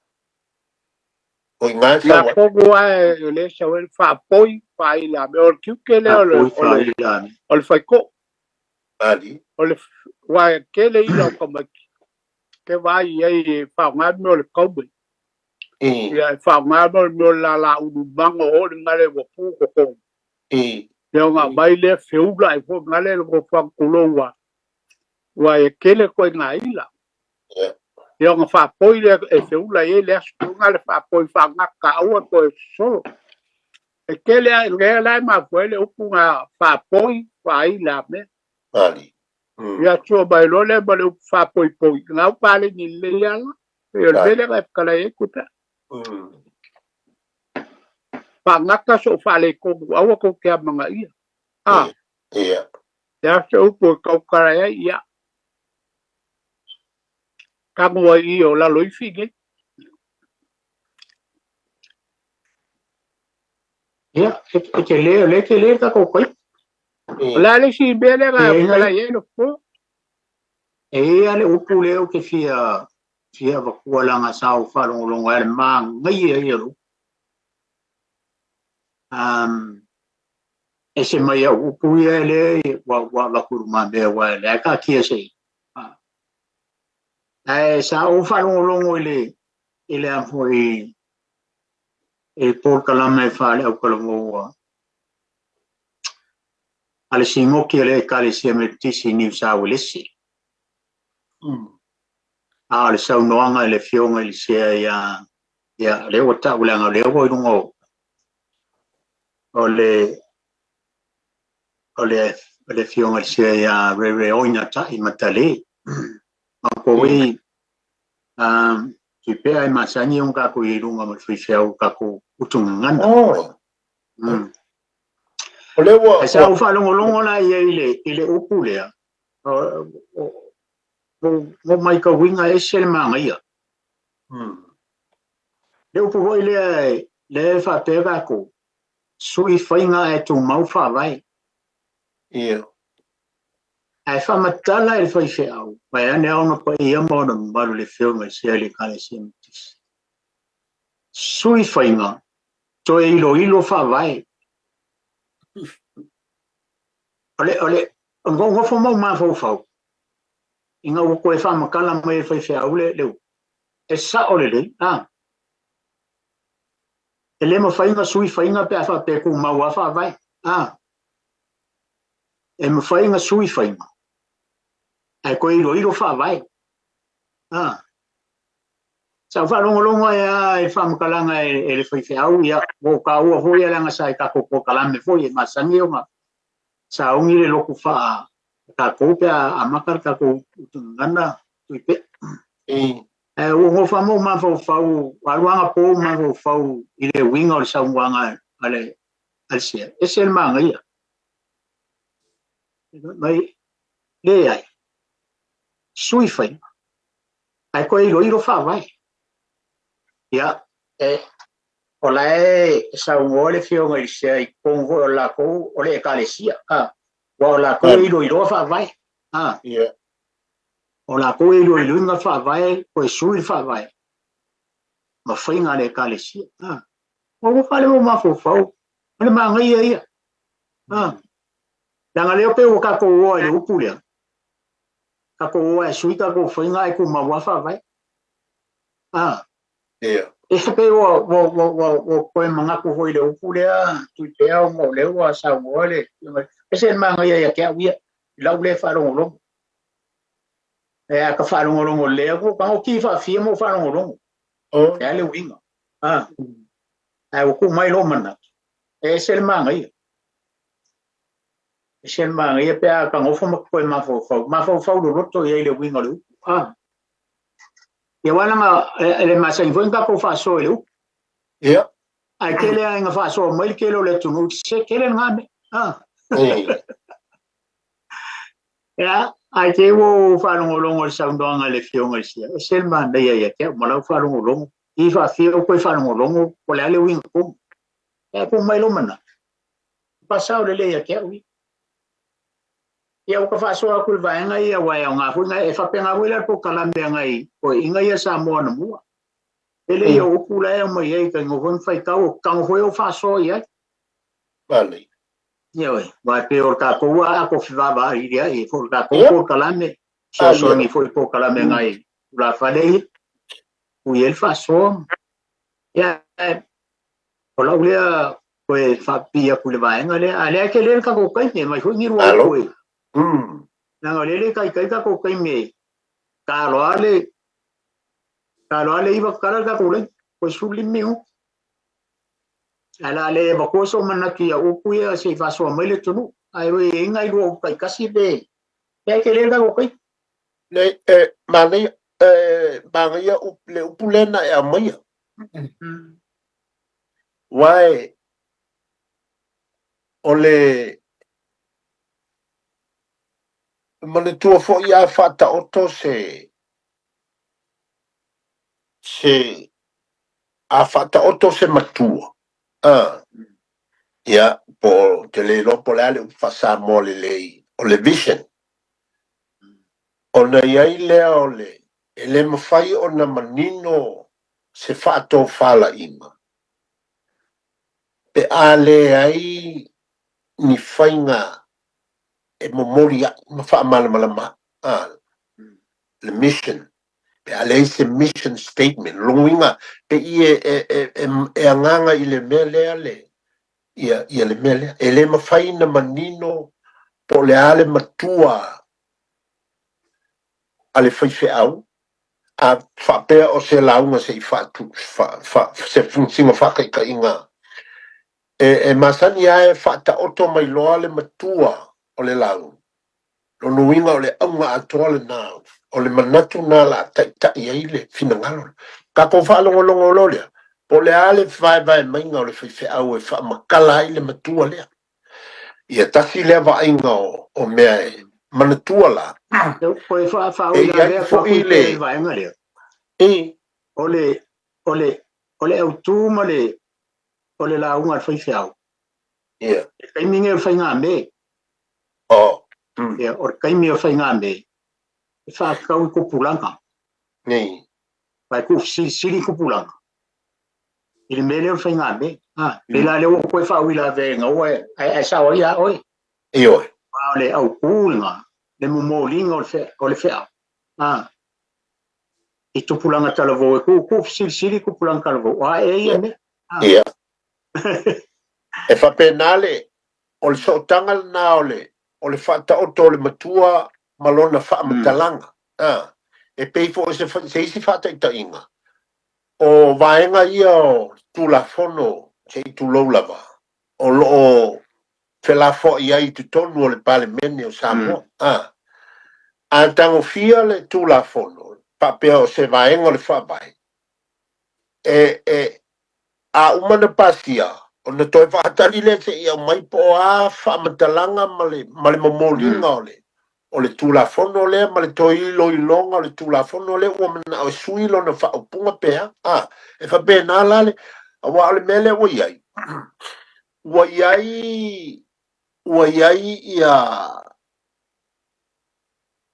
o i gā Na sau ai kogo ae o le sau ai faapoi faaila mea. O le tiute lea o le, Faapoi o le, faaila. o le faitoo. Ali. O le, ua tele ila o tamaiti. Ke vai ai e faaaoga mea o le kaume. Ia e faaaoga mea o le mea o le lala ulu mango o le ngale ua pu totonu. Ia ona aumai lea feula ai foi ngale le nofoaga tulou ua ua e tele ituaiga ila. Ia ona faapoi lea e feula i ai le aso nga le faapoi faagata aua toe sosolo. E tele a lea la e mafua ai le upu na faapoi faaila mea. Ali. Ia tua mai loa lea ma le upu faapoipoi. Ngau paleni lelei ala. E o le mea lea na e fetalai ai kuta. Faagata so o faaletonu aua tou te amanaia. Ah, Ia. le aso upu e tautala ai ia. Tago ai i o lalo ifi nei. Ia, e te le, le te le tatou pai. O le a le isi mea lea na E fetalai ai le po. E ia le upu lea ou te fia avatua laga sa ou faalogologo ai le magaia ia o le upu. E se mai au upu ia e le ua avatu i lumamea ua e lea taatia se i. Ae sa ou faalogologo i le i le a foi i polokalame faale-aukalafoua a le Sinoki a le Ekalesia Metotisi i Niu Sauelesi. A o le saunoaga i le Afioga i le Sea ia ia lea ua ta'u leaga o lea ua i luga o le o le o le Afioga i le Sea ia Rere Oina Ta'i Matale. Ma ko Tupea e masani ona tatou i luga ma le faifeau tatou utugagana. Oh. O lea ua Ae sa ou faalogologo la i ai i le upu lea, ua matauina e ese le manaia. Le upu foi lea lea e faapea tatou, sui faiga ae tumau faavae. Ia. Ae faamatala e le faifeau, vaeane ona paia ma ona mamalu i le Afioga i Sea i le Ekalesia Metotisi. Sui faiga, toe iloilo faavae. O le, o le, nofo ma ou mafaufau, ina ua toe faamatala mai e le faifeau le upu, e sa'o lelei, a. E le mafai ona sui faiga pe a faapea e tumau lava faavae, a. E mafai ona sui faiga, ae toe iloilo faavae. A. Sa ou faalogologo ai lava i le faamatalaga e le faifeau, ia, ua ou taua foi leaga sa i tatou polokalame foi e masani ona sauni le lotu faa tatou pe a amata le tatou utugagana Tuipea. Ae ua nofo lava ma ou mafaufau, alu anapo ou mafaufau i le uiga o le saunoaga a le Sea, ese le manaia. Mai, leai, sui faiga, ae toe iloilo faavae. Ia, e, o la e saunoa le Afioga i le Sea i totonu foi o latou, o le Ekalesia, a, aua o latou e iloiloa faavae, a. Ia. O latou e iloiloina faavae, toe sui le faavae, ma faiga a le Ekalesia, a. Ua fale ua mafaufau, o le manaia ia. A. Leaga lea pei ua tatou oa i le upu lea, tatou oa e sui tatou faiga ae tumau lava faavae. A. Ia. E pei ua toe manatu foi i le upu lea Tuipea ona o lea ua saunoa le ese le manaia ia te au ia, i lau lea faalogologo. E a ka faalogologo lea, ua tago ki faafia ma ou faalogologo. Oh. E a le uiga. A. Ae ua tuu mai lou manatu, e ese le manaia. Ese le manaia pe a ka nofo ma toe mafaufau. Mafaufau loloto i ai le uiga o le upu. A. Ia aua leaga e le masani foi ona tatou faasoa i le upu. Ia. Ae tele lava ina faasoa mai le tele o le atunuu, se tele lena mea. A. Ia, ae te i ua ou faalogologo i le saunoaga a le Afioga i le Sea, ese le manaia ia te au ma lau faalogologo. I faafia ou toe faalogologo, po o le a le uiga tonu. Ae tuu mai lou manatu, pa sao lelei ia te au ia. Ia ua ka faasoa atu i le vaega ia, aua e aoga foi e faapena foi la le polokalame a nai toeaiina ia Samoa anamua. Tele ia o upu la e aumai ai, tago foi ma faitau, o tago foi ou faasoa i ai. Vale. Ia oe, aua e pei o le tatou a ato fevaavaai ia e foi le tatou polokalame, fesoasoani foi i polokalame nai tulafale ia, ui ai le faasoa. Ia, o lau lea toe faapipii atu i le vaega lea, a o lea e tele le tatou taimi, e aumai foi ni lua upu e. Leaga o lea e le taitai tatou taimi e ta loa le 9 tatala le tatou laina, toe 15 minute. Ae o le a le avatua sou manatu ia upu ia se i faasoa mai le atunuu. Ae oi e i ai nai lua upu taitasi pe e tele le tatou taimi. Le e manaia e manaia le upu lea na e aumaia. Aua e o le manatua foi a faataoto se se a faataoto se matua. A. Ia, po o te le iloa po o le a le upu faa-Samoa lelei, o le vision. Ona i ai lea o le, e le mafai ona manino se faatofalaiga pe a leai ni faiga e momoli ai ma faamalamalama ai, a, le mission. Pe a leai se mission statement, lona uiga pe i e, e, e, e, e agaga i le mea lea le, ia, ia le mea lea. E le mafai ona manino po o le a le matua a le faifeau, a faapea o se lauga se i faatu, fa, fa, se sina faataitaiga e, e masani lava e faataoto mai loa le matua o le lauga. Lona uiga o le auga atoa lena, o le manatu lena o le a taitai ai le finagalo. Tatou faalogologo loa lea, po o le a le vaevae maiga o le faifeau e faamatala ai le matua lea. Ia tasi lea vaaiga o, o mea e manatua la. Koe E faauilavea i ai atu foi aku i le le vaega lea. E. O le, o le, o le autū ma le, o le lauga a le faifeau. Ia. Le taimi lenei o le faigamē. Oh. Ia, o le taimi o le faigamē, e faatatau i tupulaga. Nei. Aua e tuufesilisili tupulaga i le mea lea o le faigamē. Ah, pe la lea ua toe faauilavea ina ua ae, ae sao ai ia oe. Ioe. A o le autū lena, le momoliga o le fe, o le feau. Ah, i tupulaga talavou e tuufesilisili tupulaga talavou. O a ea ia mea? Ah. Ia. E faapena le, o le sootaga lena o le, o le faataoto o le matua ma lona faamatalaga. Ah, e pei foi se, se isi faataitaiga, o vaega ia o Tulafono se i tulou lava, o lo o felafoai ai i totonu o le Palemene o Samoa. Ah, a tagofia le Tulafono, faapea o se vaega o le faavae, e, e, a uma na pasia, ona toe faatali lea seia aumai po o a faamatalaga ma le, ma le momoliga o le, o le Tulafono lea ma le toe iloiloga o le Tulafono lea ua manao e sui lona faaupuga pe a. Ah, e faapena la le, aua o le mea lea ua i ai, ua i ai, ua i ai ia,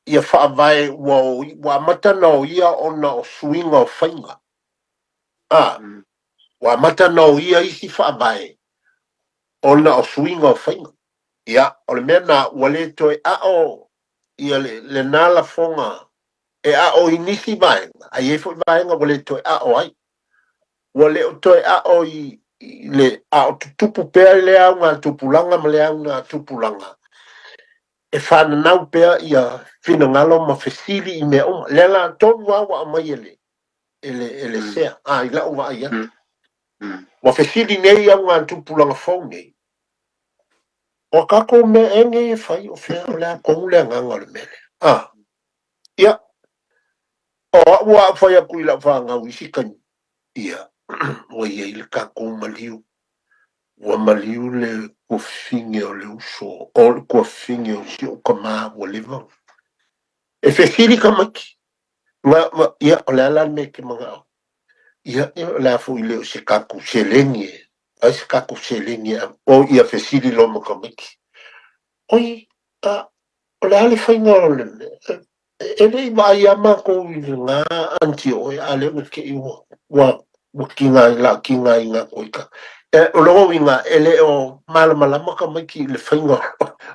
ia faavae ua, ua amata ona oia ona o suiga o faiga. Ah, ua amata ona oia isi faavae ona o suiga o faiga. Ia, o le mea lena ua le toe ao ia le, lena lafoga e ao i nisi vaega, ae i ai foi vaega ua le toe ao ai. Ua le o toe ao i, i le a o tutupu pea i le augatupulaga ma le augatupulaga, e fananau pea ia finagalo ma fesili i mea uma. Lea la tonu lava ua aumai e le, e le, e le sea, a i lau vaai atu. Ua fesili nei augatupulaga fou nei, o a tatou mea ea nei e fai, o fea o le a tonu le agaga o le mea lea. Ah, ia, o au a fai atu i lau fanau i isi taimi, ia, ua i ai le tatou maliu, ua maliu le tuafafine o le uso, o le tuafafine o si ou tamā ua leva. E fesili tamaiti, ma, ma, ia, o le a la le mea e te manao? Ia, ia, o le a foi le o se tatou seleni e, ai se tatou seleni e, o ia fesili loa ma tamaiti. Oi, a, o le a le faiga o le mea? E le i vaai lava matou i lena aunty oe, a lea ua te i ua, ua, ua tiga, la tigaina atu ai ka. E, o lona uiga, e le o malamalama tamaiti i le faiga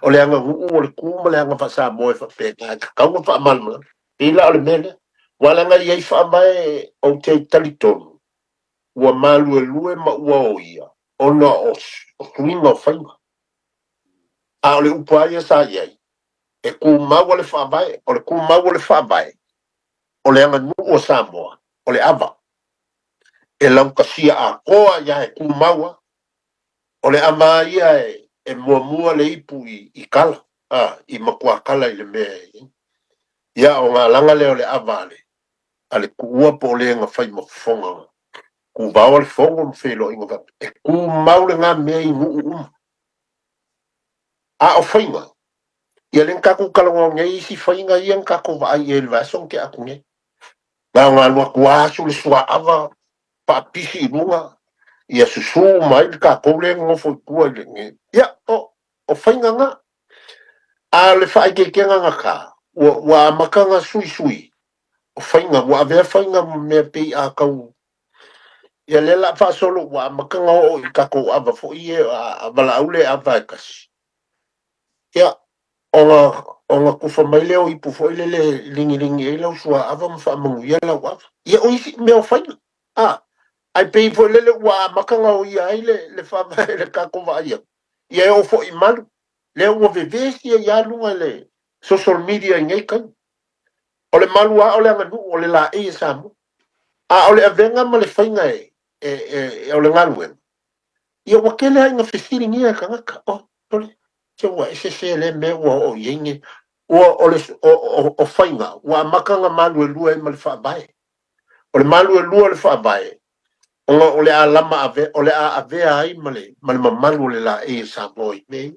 o le aganuu o le tu ma le aga faa-Samoa e faapena, e tatau ona faamalamalama. Pei la o le mea lea. Aua leaga e i ai faavae ou te talitonu, ua maluelue ma ua oia ona o suiga o faiga. A o le upu lava ia sa i ai, e tumau le faavae, o le tumau o le faavae, o le aganuu o Samoa, o le ava. E lautasia atoa ia e tumau lava. O le ava lava ia e, e muamua le ipu i, i kala, a, i matuakala i le mea e i ai. Ia, o galaga lea o le ava a le, a le tuua po o le na fai ma fofoga. Tuvao le fono ma feiloaiga faapea. E tumau lena mea i nuu uma. A o faiga, ia lea na tatou talanoa nei isi faiga ia na tatou vaai i ai i le vaiaso na tea atu nei. Na ona alu atu lava asu le suaava faapisi i luga, ia susu uma ai le tatou lea e nonofo i tua i le... Ia, o, o faiga na. A o le faaeteetega gata, ua, ua amata ona suisui o faiga, ua avea faiga ma mea pei a tau... Ia lea o le a faasolo ua amata ona oo i tatou ava foi ia, a valaau le ava e tasi. Ia, ona Ona tufa mai lea o ipu foi lele e ligiligi ai lau suaava ma faamanuia lau ava. Ia o isi mea o faiga. A, ae pei foi lele ua amata ona oia ai le, le faavae i le tatou vaai atu. Ia e oo foi i malu. Lea ua vevesi ai lava luga i le social media i nei taimi. O le malu lava o le aganuu, o le laei e Samoa. A o le avega ma le faiga e, e, e, o le galuega, ia ua tele lava ina fesiligia e tagata. Oh, sole, se ua ese se lea mea ua oo i ai nei. Ua, o le, o, o, o faiga, ua amata ona maluelue ai ma le faavae. O le maluelue o le faavae, ona o le a lama ave, o le a avea ai ma le, ma le mamalu o le laei e Samoa i mea ia.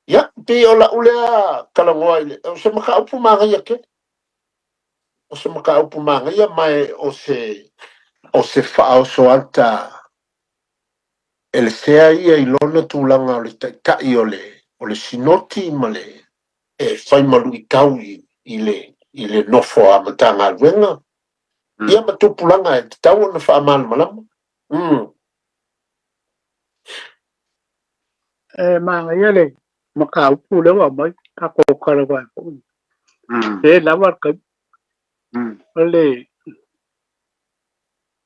Ia, pei o lau lea talanoa i le, o se mataupu manaia tele. O se mataupu manaia ma e o se, o se faaosoalta e le sea ia i lona tulaga o le taitai o le, o le sinoti ma le e fai ma luitau i, i le, i le nofo a Matagaluega, ia ma tupulaga e tatau ona faamalamalama. E manaia le mataupu lea ua aumai, tatou talanoa ai foi. E lava le taimi. O le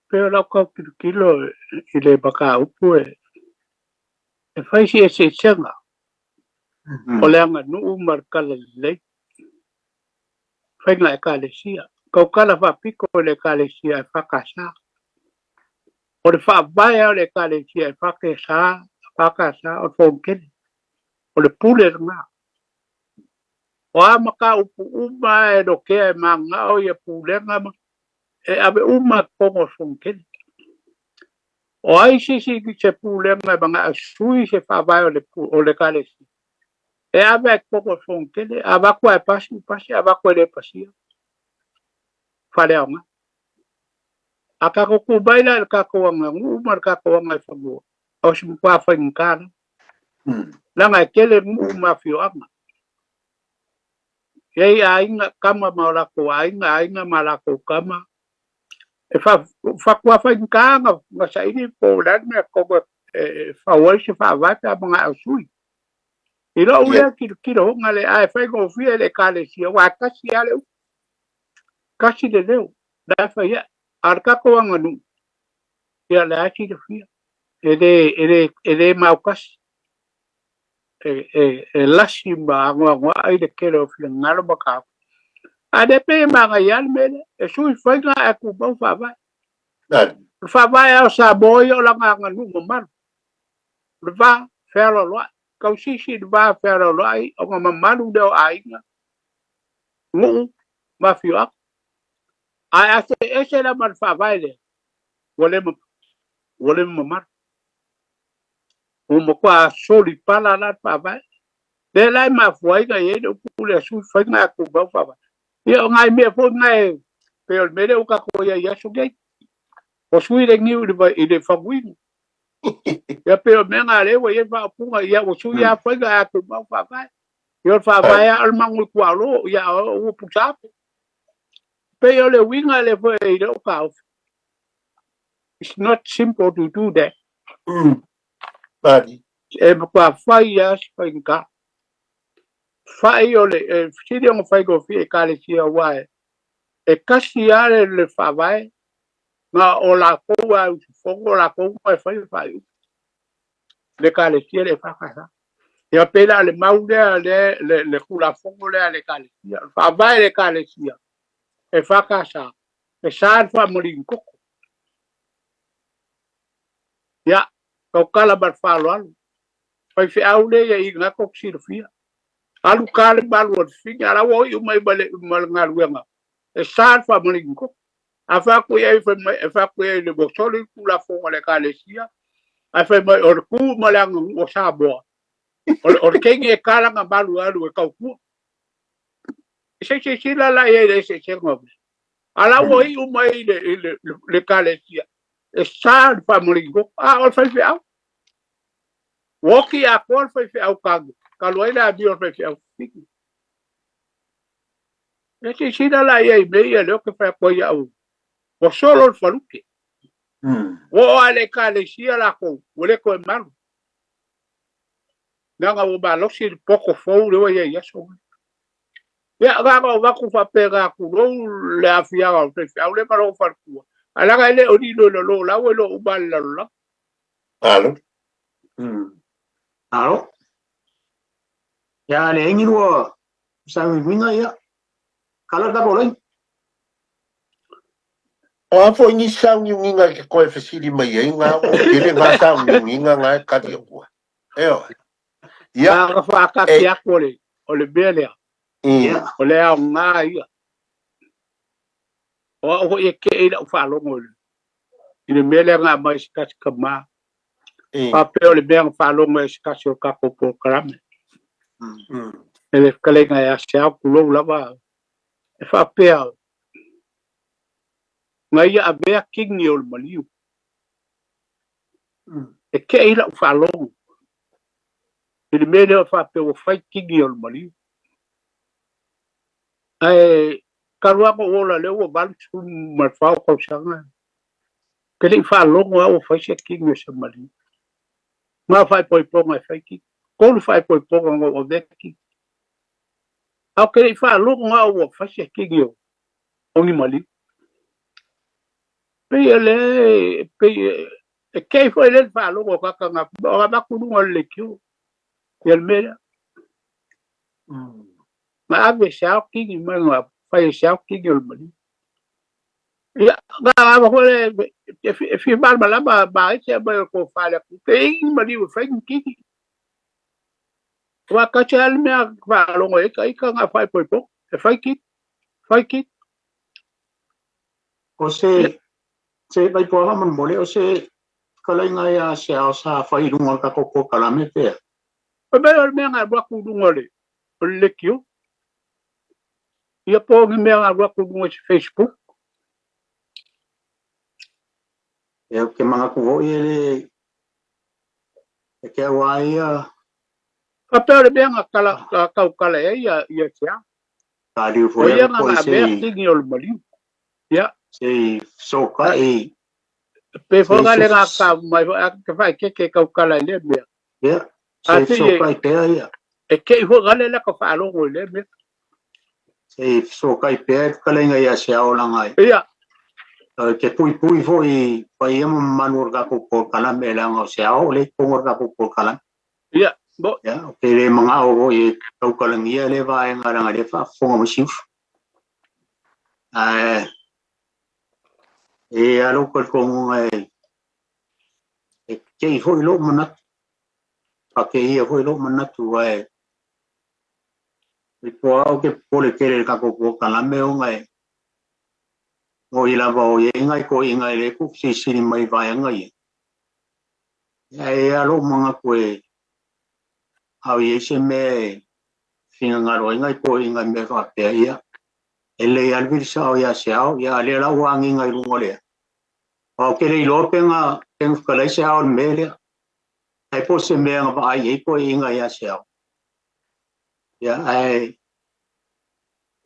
pei o lau tau tilotilo i le mataupu e fai si eseesega o le aganuu ma le talalelei, faiga Ekalesia. Tautala faapito i le Ekalesia EFKS. O le faavae lava o le Ekalesia EFKS, EFKS o le Fonotele. O le pule lena. O a mataupu uma e lotea e mananao ia pulega ma e ave uma i totonu o le Fonotele. O ai se isi se pulega e manao e sui se faavae o le, o le Ekalesia, e ave i totonu o le Fonotele, a avatu lava e pasi, ua pasi, a avatu e le pasia, faaleaoga. A tatou tu mai la i le tatou aganuu ma le tatou agaifanua, o se matua faigata lava. Leaga e tele nuu ma afioaga. E i ai aiga, tama ma o latou aiga, aiga ma latou tama. E faatoa faigata ona saili po o le a le mea tonu e fau ai se faavae pe a manao sui. I lou lea tilotilo hoga le ae faigofie i le Ekalesia, aua e tasi lava le upu, tasi le leo, la e fai ai. A o le tatou aganuu, ia lea e silafia, e le, e le, e le mautasi. E, e, e lasi ma anoanoai le tele o finagalo ma tatou. A lea pei e manaia lava le mea lea, e sui faiga ae tumau faavae. O le faavae lava o Samoa ia o lana aganuu mamalu. O le va fealoaloai, tausisi i le va fealoaloai ona mamalu lea o aiga, nuu ma afioaga. Ae a see ese la ma le faavae lea, ua le, ua le mamalu. Ua matua solipala la le faavae. Lea la e mafua ai ona i ai le upu lea sui faiga ae tumau faavae. Ia o nai mea foi na e pei o le mea lea ua tatou i ai i aso nei. Ua sui le niu i le, i le faguinu. Ia pei o le mea na lea ua i ai faaupuga, ia ua sui lava faiga ae tumau faavae. Ia o le faavae lava o le magu i tuaolo, ia ua pusa atu. Pei o le uiga lea foi i lou taofi. It's not simple to do that. Mali. E matua fai lava si faigata. Fai o le, e sili ona faigofie i Ekalesia aua e, e tasi lava le, le faavae na o latou lava e usufono, o latou uma e fai le faaiuga. Le Ekalesia le EFKS. Ia pei la o le mau lea, le, le, le Tulafono lea a le Ekalesia. O le faavae le Ekalesia EFKS, e sa le faamalinu toto. Ia, tautala ma le faaaloalo. Faifeau lea ia i tou te silafia. Alu ta le malu o le fafine, a la ua iu mai ma le, ma le galuega, e sa le faamalinu toto. A fai atu i ai, fai mai, e fai atu i ai le ua soli le Tulafono a le Ekalesia, ae fai mai o le tu ma le aganuu o Samoa, o le, o le teine e ta lana malu e alu e tautua. Se i silasila la i ai i le eseesega o mea. A la ua iu mai i le, i le, le, le Ekalesia, e sa le faamalinu toto. A o le faifeau. Ua oti atoa le faifeau tane, talu ai le amio a le faifeau fafine. E silasila la i ai i mea ia lea ou te fai atu ai au, ua solo le falute. Ua oo lava i le Ekalesia latou, ua le toe malu. Leaga ua malosi le poto fou lea ua i ai i aso nei. Ia, na ona avatu faapena tulou le aafiaga o le faifeau lea ma lona faletua, ae leaga e le o lilo i lalo o lau e le o uma lava i le lalolagi. Alo. Alo. Ia le ingi lua sauiuiga ia. Kala ka bolai. O a foi ni sauniuniga e te toe fesili mai ai ngā o tele ngā sauniuniga ngā e kali atua. E oe. Ia. Na ona faatasi atu o le, o le mea lea. Ia. O le aoga ia. O au foi e kee i lau faalogo i le, i le mea lea na aumai e se tasi tama. Faapea o le mea na faalogo e se tasi o le tatou polokalame. E le fetalaiga ia Seao, tulou lava, e faapea, na ia avea kini o le maliu. E kee i lau faalogo i le mea lea o faapea ua fai kini o le maliu. Ae talu lava ona ou ola lea ua 84 tausaga, ou te le i faalogo lava ua fai se kini o se maliu. Na o faaipoipoga e fai kini. 3 faaipoipoga na ou avea kini. Ae ou te le i faalogo lava ua fai se kini o ni maliu. Pei o lea, pei e kei foi lea le faalogo o tagata na o avatu i luga o le leitio ia le mea lea. Na ave e Seao kini mai na fai e Seao kini o le maliu. Ia, na ava foi le e fia malamalama ma ai se mai o tofa le atu. Pe i ni maliu e fai ni kini. Aua tasi lava le mea faalogo ai ka ita na faaipoipoga. E fai kini, fai kini. O se se vaipoaga molemole o se fetalaiga ia Seao sa fai i luga o le tatou polokalame pea. Fai mai o le mea na alu atu i luga o le o le leitio. Ia po o ni mea na alu atu i luga i se Facebook. Ia ou te manatu foi e le e te au a ia. Faapea o le mea na tala na tautala ai ia ia Seao. Taliu O foi ia aku na foi na avea se kini o le maliu. Ia. se fesokai Pe foi se na le na ka mai foi a te whaikeke tautala i lea mea. Ia, A se te e, fesokai pea ia. e kei foi gale la ka whaalogo i lea mea. Se fesokai pea e fetalaiga ia Seao langa e. Ia. Te puipui foi paia ma mamalu o le tatou polokalame leaga o Seao o le totonu o le tatou polokalame. Ia, mo. Ia, ou te le manao foi e tautalagia lea vaega leaga o lea e faafofoga mai si uso. Ae e a lou talitonuga e e kei foi lou manatu, faakeia foi lou manatu ae i po au ke popole tele i le tatou polokalame ona e moi lava o i ai nai toeaiina e le tuufesilisili mai i vaega ia. Ae a lou manatu e au i ai se mea e finagalo ai nai toeaiina i mea faapea ia. E lelei lava le vili sao ia Seao, ia a o lea la ua agiga i luga o lea. Aua ou te le iloa pe na pe na fetalai Seao i le mea lea. Ae po o se mea na vaai i ai toeaiina ia Seao. Ia ae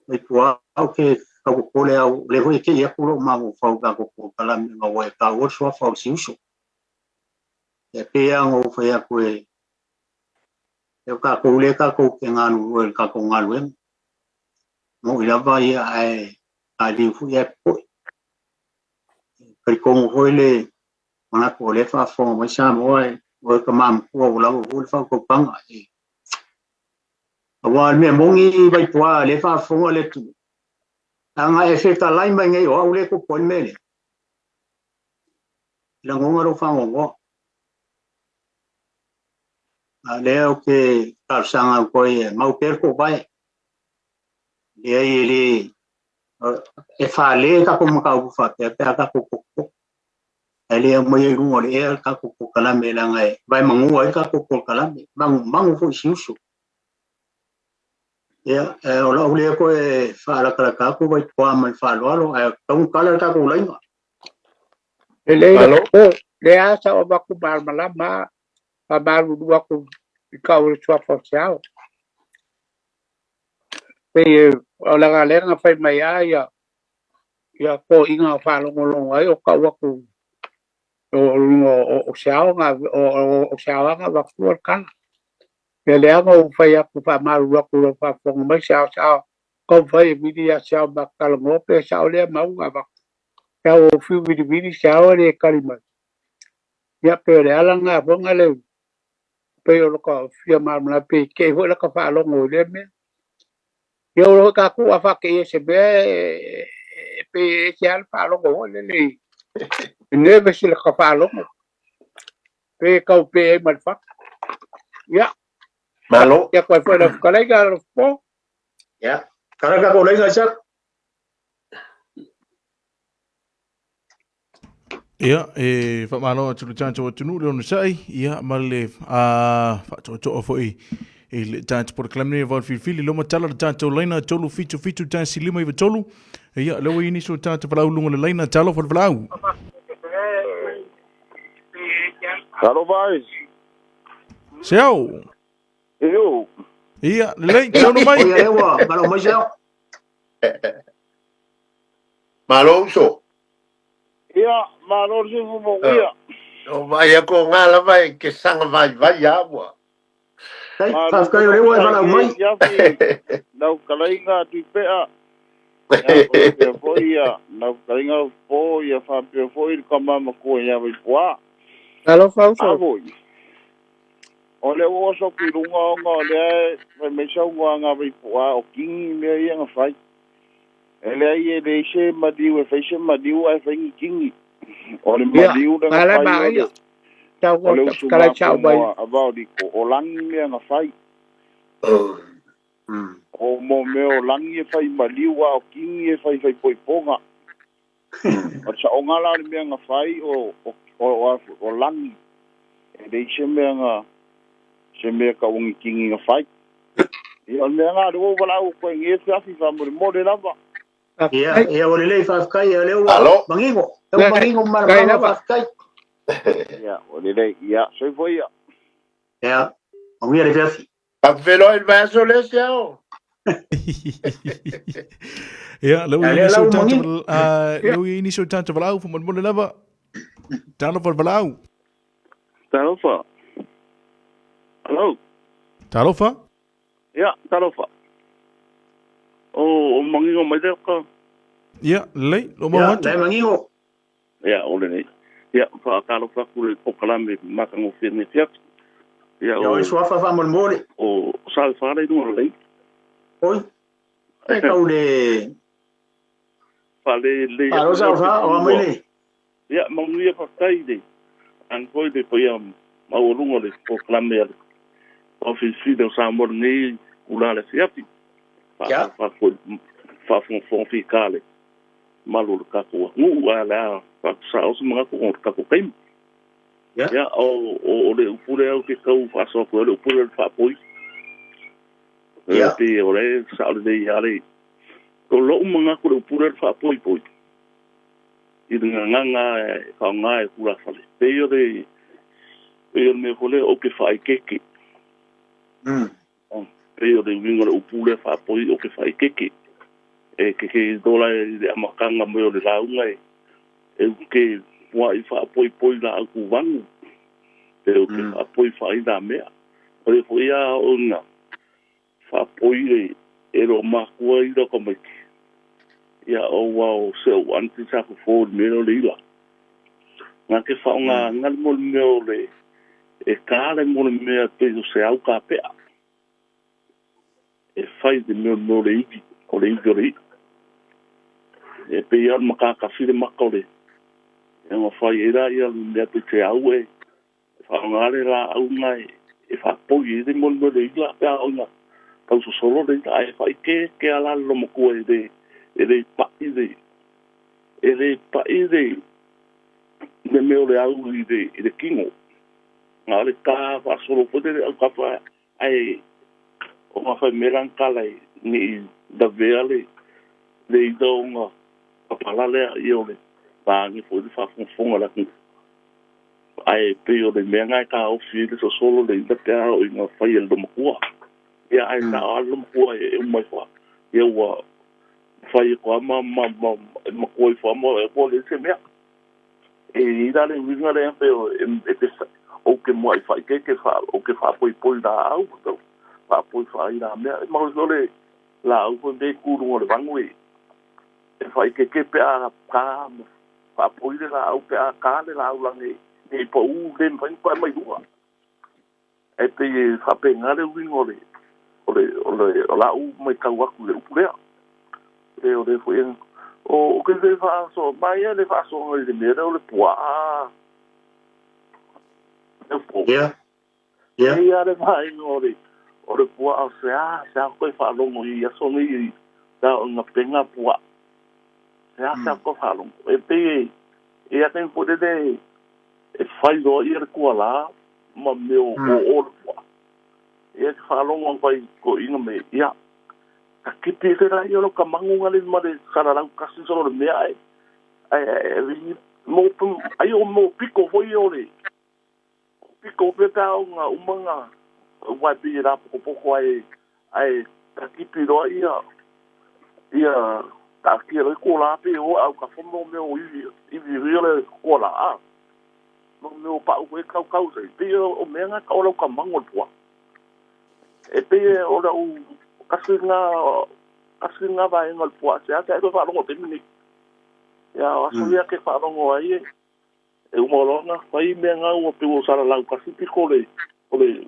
mai tua au ke tau popole au, o lea foi e kei atu lou mafaufau i le tatou polokalame ina ua e taua le suafa o le siuso. Ia pei lava ona ou fai atu e e o tatou lea tatou te galulue i le tatou galuega. Mo'i lava ia ae taliu foi ae popoe. Talitonu foi le manatu o lea e faafofoga mai Samoa e o e tama matua ua lava foi le faautautaga. Aua o le mea moni Vaipuā o lea e faafofoga le atunuu, a na e fetalai mai nei o au lea e tupu ai le mea lea, e lagona lou faanoanoa. A o lea ou te talosaga atu ai e mau pea le toovae. Leai e le e fale tatou mataupu faapea pe a tatou potopoto. Ae le aumaia i luga o le ea le tatou polokalame leaga e vaemanua ai le tatou polokalame, manumanu foi i si uso. Ia, o lau lea toe faalatalata atu Vaipuā ma le faaaloalo, ae tatau ona tala le tatou laina. Lelei le popo, lea sa ou avatu malamalama faamalulu atu i tau o le suafa o Seao. Pei o leaga lea na fai mai lava ia ia toeaiina na faalogologo ai o tau atu o luga o Seao na o Seao lava na avatua le tala. Ia lea na ou fai atu faamalulu atu i lau faafofoga mai Seao Seao Kau fai e vili ia se ao makalagoa pe sao lea mauga avatu. E ao ou fiu vilivili se ao e le kali mai. Ia pe o le ala lena foi na le pei o loka fia malamalama pe i te i foi laka faalogo i lea mea. Ia o lo tatou a faateia se mea e pe e se ala faalogo foi lele i nervous i laka faalogo. Pe tau pe ai ma le fatu. Ia. Malo. Ia koe foi lau fetalaiga alofa. Ia. Karaka ko laiga Isaac. Ia, e faamalo atu le tatou atunuu le onosai, ia, ma le faatoatoa foi i le tatou polokalame nei o Filifili, loma tala le tatou laina 377-593. Ia, lea ua i nisi o tatou valaau luga o le laina, talofa le valaau. Talofa ai. Seau. Io. Ia, lelei, saunoa mai. Ia, lea ua valaau mai Seau. Malo uso. Ia, malo le sifu mo ia. O vai aku o ngā lava e ke sanga vai vai a ua. Kai, faafetai o lea ua e valaau mai. Lau fetalaiga Tuipea. Ia, faapea foi ia, lau fetalaiga po, ia faapea foi le tama matua ia Vaipuā. Alofa uso. A foi. O lea ua oso atu i luga ona o lea e fai mai saunoaga a Vaipuā o kingi mea ia na fai. E leai e leai se maliu e fai se maliu ae fai ni kingi. O le Ia, maliu lea na ala fai o maia. le Tau o le o fetalai sao mai. usugafono a Vaoliko, o lagi mea na fai. O mo mea o lagi e fai maliu a o kingi e fai fai poipoga. O le saoga la o le mea na fai o o o, o lagi. E leai se mea na se mea tau ni kingi na fai. Ia o le mea na lea ua ou valaau atu ai nei afiafi faamolemole lava. Ia, ia ua lelei faafetai ia lea ua Alo. manino. Lea ua manino Kai malamalama lava. faafetai. Ia, o lelei. Ia, soifua ia. Ia, manuia le fiafi. Pakuwheloa i le vaiaso le Seau. Ia, lea ua Ia, i lea nisi la o ua tatou manino. lea ua i nisi o tatou valaau, faamolemole lava. Talofa le valaau. Talofa. Hello. Talofa. Ia, talofa. O, o mangingo mai lea ka. Ia, lelei, lo mau Ia, atu. lea manino. Ia, o lenei. Ia, faatalofa atu le polokalame matagofie nei fiafi. Ia, Ia, o le o, suafa faamolemole. o sa whare i runga lei. Oi, e kau le Whare le Alo aku sa lea o te fa o mai pua. le. Ia, manuia whaktai le. An foi le paia maualuga le polokalame a le Ofisi o Samoa nei ula le fiafi. Ia. Whaatalofa foi whaafongafonga whika le malu o le tatou atunuu a le a faatusa o se manatu o le tatou taimi. Ia. Ia, o, o, o le upule au ke kau whaasoa koe, o le upule o le whaapoi. Ia. Pe o le sa o le nei ale. Ko lou manatu le upule o le whaapoi poi. I le nganganga e whaonga e kura whale. Pe o le, pe o le mea kole o ke whaikeke. Pe o le winga le upule whaapoi o ke whaikeke. E ke ke dola e le amakanga me o le launga e. E ke pua i whaapoi poi la au kuwangu. Pe o ke whaapoi whai la mea. O le foi a o nga whaapoi le e ro makua i raka maiki. Ia o wa o se o anti sa ko fo me o le ila. Ngā ke whaonga ngā le mo le mea o le e kā le mo le mea te o se au ka pea. E whai te mea o le iwi, o le iwi o le ila. E pe ia maka ka whire maka o le. E ngā whai e rā ia le mea te te au e. Whaonga le la au ngā e e whaapoi e te mo le mea o le ila pea o ngā tau sosolo le ila. Ai whai ke ke ala le lomakua e le e le pa'i le e le pa'i le le mea o le au i le, i le kingo. Ngā le kā whaasolo po te le au ka wha ai o ngā whai merang kala e ni i lavea le le ida o ngā papala lea i o le wāngi fo i le whaafongafonga la kunga. Ai pe o le mea ngai ka ofi i le sosolo le ida pea o i ngā whai e le lomakua. Ia ai ta o le lomakua e umai wha. Ia ua whai e koa ma ma ma makua i wha ma e koa le se mea. E ira le winga le pe o e e te o ke moa i whai ke ke wha o ke wha poi poi la au tau wha poi wha i la mea. E mau le Laau foi mea i kuluga o le vagu e faaikeike pe a ka ma faapoi le laau pe a ka le laau lagi nei paū le mafai ona pae mai luga. Ae pei e faapena le uiga o le o le o le o la'u matau atu i le upu lea. E o le foi o ke le faasoa mai le faasoaga i le mea lea o le puaa e po. Ia. Ia. Ia le vaaiga o le puaa o se a se a koe faalogo i aso nei sa o gapega puaa. Se a se a koe faalogo. E pei e ia taimi foi lele e fai loa ia le kualā ma mea o o le puaa. Ia te faalogo fai toeaiina me ia takipi ese laia o lau tamagu le ma le salalau tasi solo le mea ae ae mo ai o mo piko foi o le piko pe pe o ngā umanga wai pei e rāpokopoko ai ai takipi loa ia ia taatia loa i kualā pe o au ka fono mea o ivi ivi ria le kualā a mo mea o pau foi kaukau sai pei o mea ngā ka o lau tamagu o le puaa. E pei o lau kasi ngā vaega o le puaa se a se a e faalogo taimi nei. Ia o aso ia ke faalogo ai e uma loa ona fai mea ngā ua pei ua salalau kasi piko le o le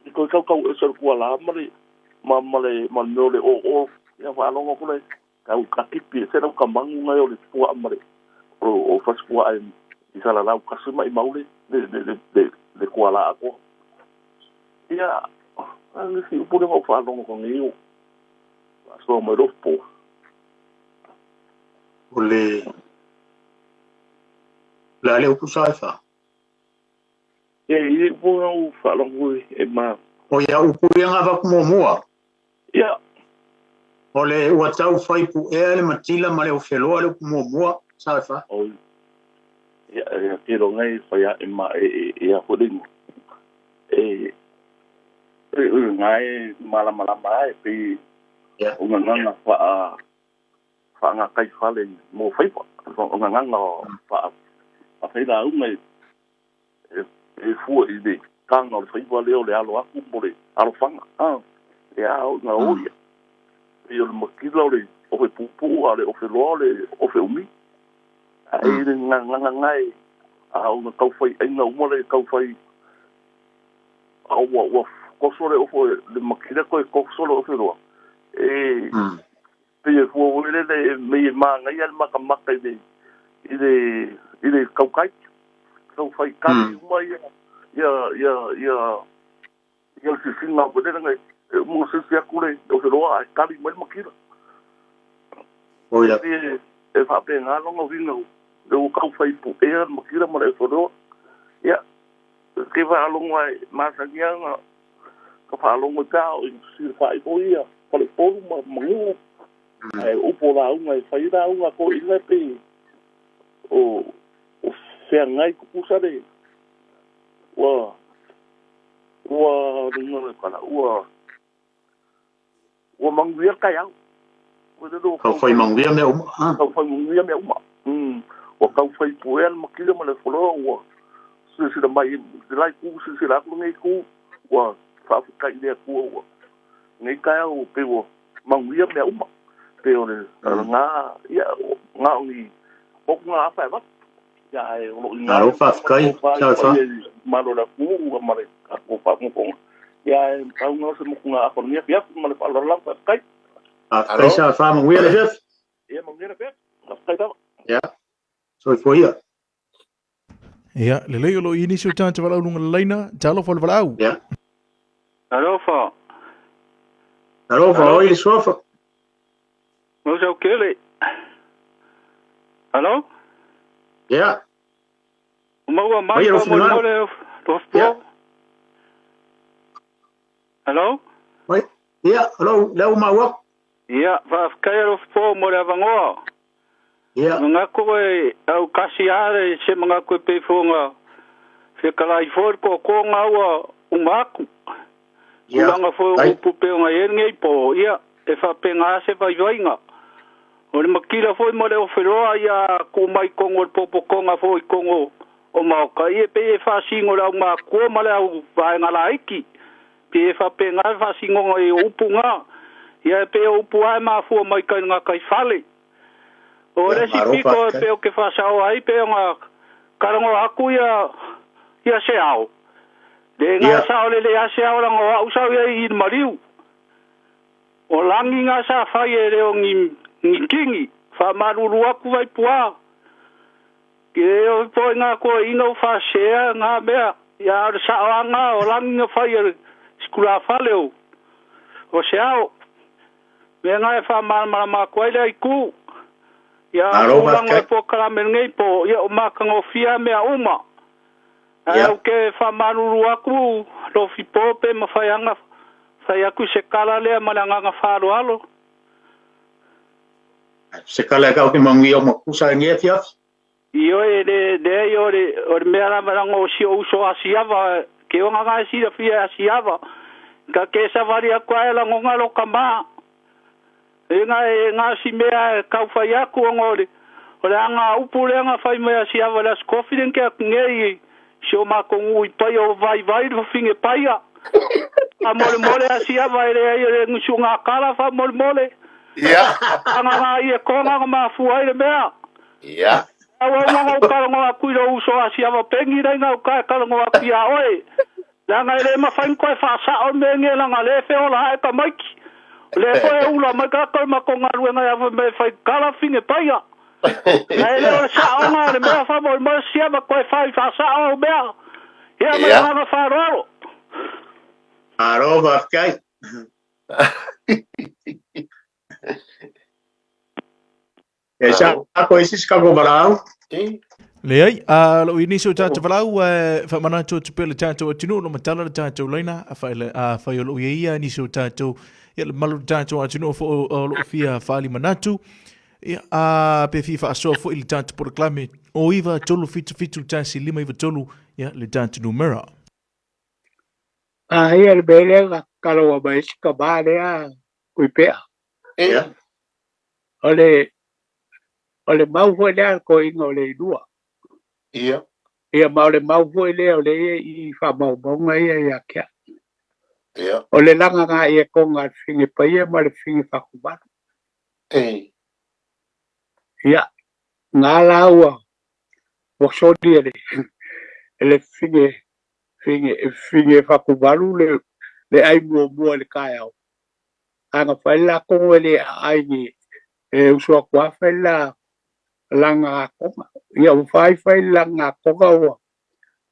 piko i kaukau ese o le kualā ma le ma ma le ma le mea o le oo ia faalogo atu le tau takipi ese lau tamagu ngai o le puaa ma le o fasi puaa i salalau kasi maimau le le le le le kualā atoa. Ia a le si upu lea na ou faalogo atu nei o faasoa mai lou po. O le le a le upu sa e fa. E i upu na ou faalogo e ma. O ia upu ia nga avatu muamua. Ia. O le ua tau fai puea le matila ma le ofeloa le upu muamua sa e fa. O ia ia ke longa e fai a e ma e e a foi le ingoa. E e ngai malamalama ai pe Ia. o gagaga faa faagataifale mo faiva o gagaga faa faafeilauga e e fua i le taga o le faiva lea o le alo atu mo le alofaga a e a o na o ia pei o le makila o le ofe puupuu a o le ofe loa o le ofe umi ae le gagaga gae a o na taufai aiga uma le taufai a ua ua koso le ofo le makila koe koso le ofe loa e pei e fua foi lele e mei e magaia le makamaka i le i le i le kaukai taufai kali uma ia ia ia ia ia le sisiga foi lele ngai e uma sisi atu le ofe loa ae kali mai le makila. O ia. E e faapena lona uiga le ua taufai puea le makila ma le ofe loa. Ia ke faalogo ai masani aga ka faalogo i pea o i silafai foi ia falepolu ma magu'u ae upu o lauga e fai lauga toeaiina e pei o o feagai tutusa le ua ua luga le kala ua ua manuia le taeao foi lele ua Taufai taufai manuia mea uma. Ah. taufai manuia mea uma ua taufai puea le makila ma le foloa ua silasila mai le la itu silasila atu lenei itu ua faafetai i le Atua ua lenei taeao pei ua manuia mea uma pei o le lagā ia na o ni motugaafa e avatu ia ae o loo i ina Malo le agaga ma le faafetai tofa i sa le e fa. paia i malo o le atunuu ma le tatou faafogafoga ia ae pau lena o se motugaafa o lenei afiafi ma le faaaloalo lava faafetai. Faafetai Alo. sa e fa manuia le afiafi. Ia manuia le afiafi faafetai lava. Ia. Soifua ia. Ia, lelei o loo i ai nisi o tagata valaau luga o le laina, talofa le valaau. Ia. Alofa, Alofa alo, oi le suafa. mau kele. Alo, Ia. maua mai Mai e pa lou mo finagalo. le Ia. lofpo. Alo, Mai. Ia, o lea ua maua atu. ia, faafetai lofpo mo le avanoa. Ia. Mangaku e au kasi ale se mangaku e peifonga fekalai foi ko ko ngaua umaku. Ia. Tulaga foi Tai. upu pe o ngai e nei po ia e faapega se vaivaiga. O le makila foi mo le ofeloa ia ku mai kongo le popokonga foi kongo o maoka ia pe e faasigo le au makua ma le au vaega laiki. Pe e faapega le faasigoga i upu ngā. Ia e pe o upu ae mafua mai kai ngā kai fale. O Ia, le si malo piko e faafetai. pe o ke whasao ai pe o ngā karango aku ia se ao. Le ngā Ia. sao le le a se ao langa o au sau ia i mariu. O langi ngā sa whai e reo ngi kingi. Wha maruru aku vai pua. Ke o po ngā koe ina o whasea ngā mea. Ia o le sao a ngā o langi ngā whai e sikula whale o. O se ao. Mea ngā e wha maramara mā koe lea i ku. Ia Malo o lango e faafetai. po karame ngei po. Ia o mākangofia mea uma. Ai Ia. au ke wha maruru aku lo fipo pe ma whai anga whai aku se kala lea ma le anganga whāro alo. Se kala ka o ke manuia o makusa nge afiafi. I oe le ai o le mea lava langa o si o uso asiava ke o ngā sira fia asiava. Ka ke sawari aku ai lango ngā lo kama. E ngā si mea e kau whai aku o ngore. O le anga upu le anga whai mea asiava le askofi ke aku ngei si o makongu i pai o vai vai le finge paia. A mole mole asiava e le ai le ngusu ngā kala wha mole mole. Ia. Anga ngā i e konga ngā mafua i le mea. Ia. Au au ngā ngau karango aku i lo uso asiava pengi rei ngau kai karango aku ia oe. Langa e le mawhain koe whaasao me nge langa le fe ola hae ka maiki. Le foe ula mai ka koe mako ngā ruenga ia me whai kala finge paia. Na e le o le sao ngā le mea wha mo mo siava koe whai whaasao o mea. Ia mai Ia. ngā whaaroaro. Malo faafetai. E sa Malo. ko isi se kako valau. E. Leai, a lo ini so tātou valau, whamana tō te pele tātou atunu, no matala le tātou leina, a whai a whai o lo ia ni so tātou, ia le malu tātou atunu fo o lo fia whaali manatu, ia a pe fi whaasoa fo i le tātou poroklame, o iwa tolu fitu fitu tasi lima iwa tolu, ia le tātou numera. A ia le mea lea na kalaua mai ai si tamā lea kuipea. E. Ia. O le mau foi lea le koiga o le ilua. Ia. Ia ma o le mau foi lea o le ia i faamaumauga ia ia te a'u. Ia. O le lagaga i e koga a le fige paia ma le fige fakumalu. E. Ia gā la ua ua soli e le e le fige fige fige fakumalu le ai muamua i le taeao. Aga fai le lakou e le aai i e uso atu lava fai le laga akoga. Ia ua fai fai le laga akoga ua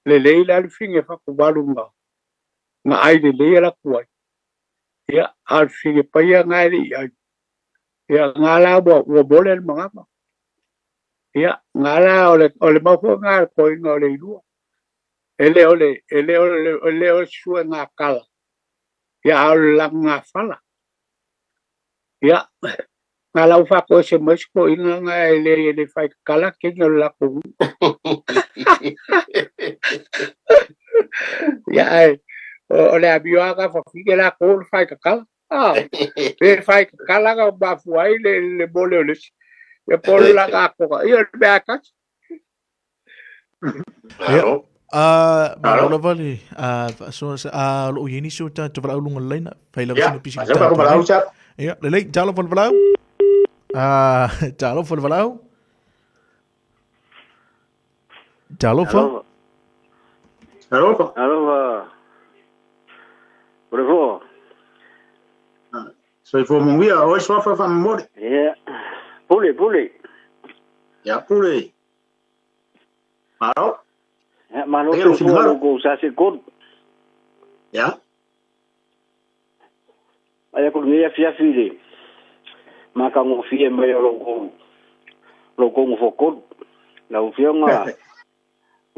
lelei la le fige fakumalu na ai lelei e latou ai. Ia a o le fige paia ga e le'i ai. Ia gā la ua mole le magaga. Ia gā la o le mau foi gā le koiga o le ilua. E le o le e le o le e le o le suega kala. Ia a o le laga fala. Ia ngā lau whakoese mai se koiga ngā e le whai kala ke o le lakou. Ia ai o le amio a ka whawhike la ko le whai kakala. Ah, le whai kakala ka mafua ai le mole o le si. Ia po le laga akoga. Ia le mea kasi. Ia, Malo. a malo Malo. lava le a whaasoa sa a lo ia nisi o tātou valau lunga le leina, whai lava Ia. sina pisi le Masau kako tātou valau leina. sa. Ia, lelei, talofa le valau. A talofa le valau. Talofa. Alofa, Alofa. alofa, ore fo. Soifua manuia o e suafa faamomoli. Ia, pule, pule. Ia pule. Malo. Ia, malo Ia lo soifua finagalo. lo kou sa se kolu. Ia. Ai aku lenei afiafi i le makagofie mai o lo kou gofokolu. Lau afioga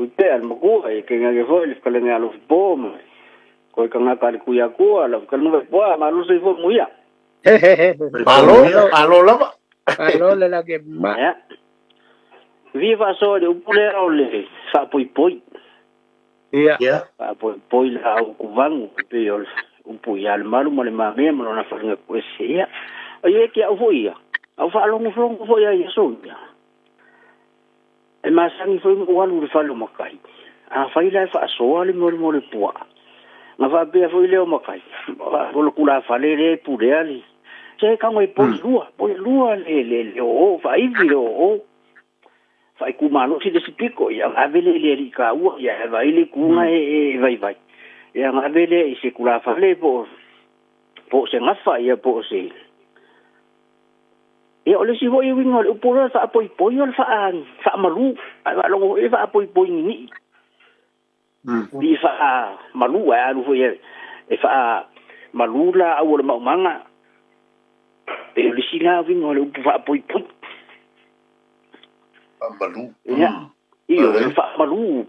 uipea le makua e kegage foi le fekalaiga alofi po ma koe kagaka a le kuiakua lau fekalaiga faipoa malo soifua manuia. Soifua Malo. manuia. Malo lava. Malo le lagi ma. Ia, fia faasoa i le upu lea o le faapoipoi. Ia. Ia. Faapoipoi la au kuvagu e pei o le upu ia le malu ma le mamea ma lona faliga kuese. Ia, o ia ke au foi ia. Au faalogologo foi ai aso ia. E masani foi mo alu le fale o makai. A fai la e faasoa le mea o le puaa. Na faapea foi lea o makai. O le kula fale le pulea le Se ka ngoi poi lua, poi lua le le le o fa ivi le o fa ku malo si le sipiko ia avele le ri ka ua ia vai le ku nga e vai vai. Ia avele i se kula fa le po po se ngafa ia po se. Ia o le si foi winga le upu le fa poi poi o le fa fa malu a longo e fa poi poi ni. Ni fa malu a alu foi e fa malu la au le maumanga. E le si la winga le upu fa poi poi. Malu. Ia. Iyo le fa malu.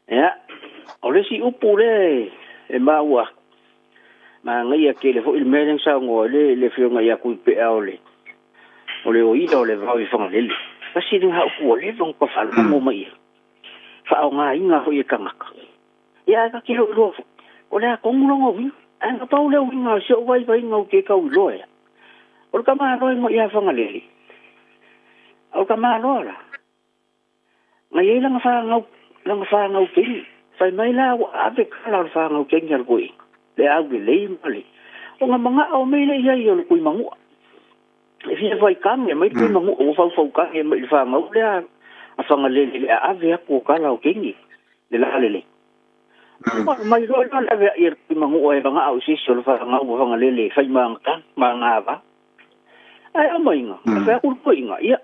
Ia. O le si upu le e maua. Ma ngai ke le foi le mele sa ngo le le fionga ia ku pe o le. O le o ida o le vau i fanga lele. Kasi ni ha upu o le vong ko fa mo mai. Fa o nga inga ho i kangaka. Ia ka ki lo lo. O le ko ngo wi. Anga pa o le winga se o vai vai ngau ke kau lo ya. O le kama lo ngo ia fanga lele. O kama lo la. Ngai e langa fa ngau langa fa ngau ke. Fai mai la o ave kala fa ngau ke ngal koi. Le au le lei male. O nga manga o me le ia ia le kui mangu. E fia fai kange mai kui mangu o fau fau kange mai fa ngau le a fanga lele le ave aku kala o kengi. Le la lele. Mai lo lo ave ia kui mangu o e manga au si so fa ngau fanga lele fai manga ka manga va. Ai o mai nga. Fa ku ko inga ia.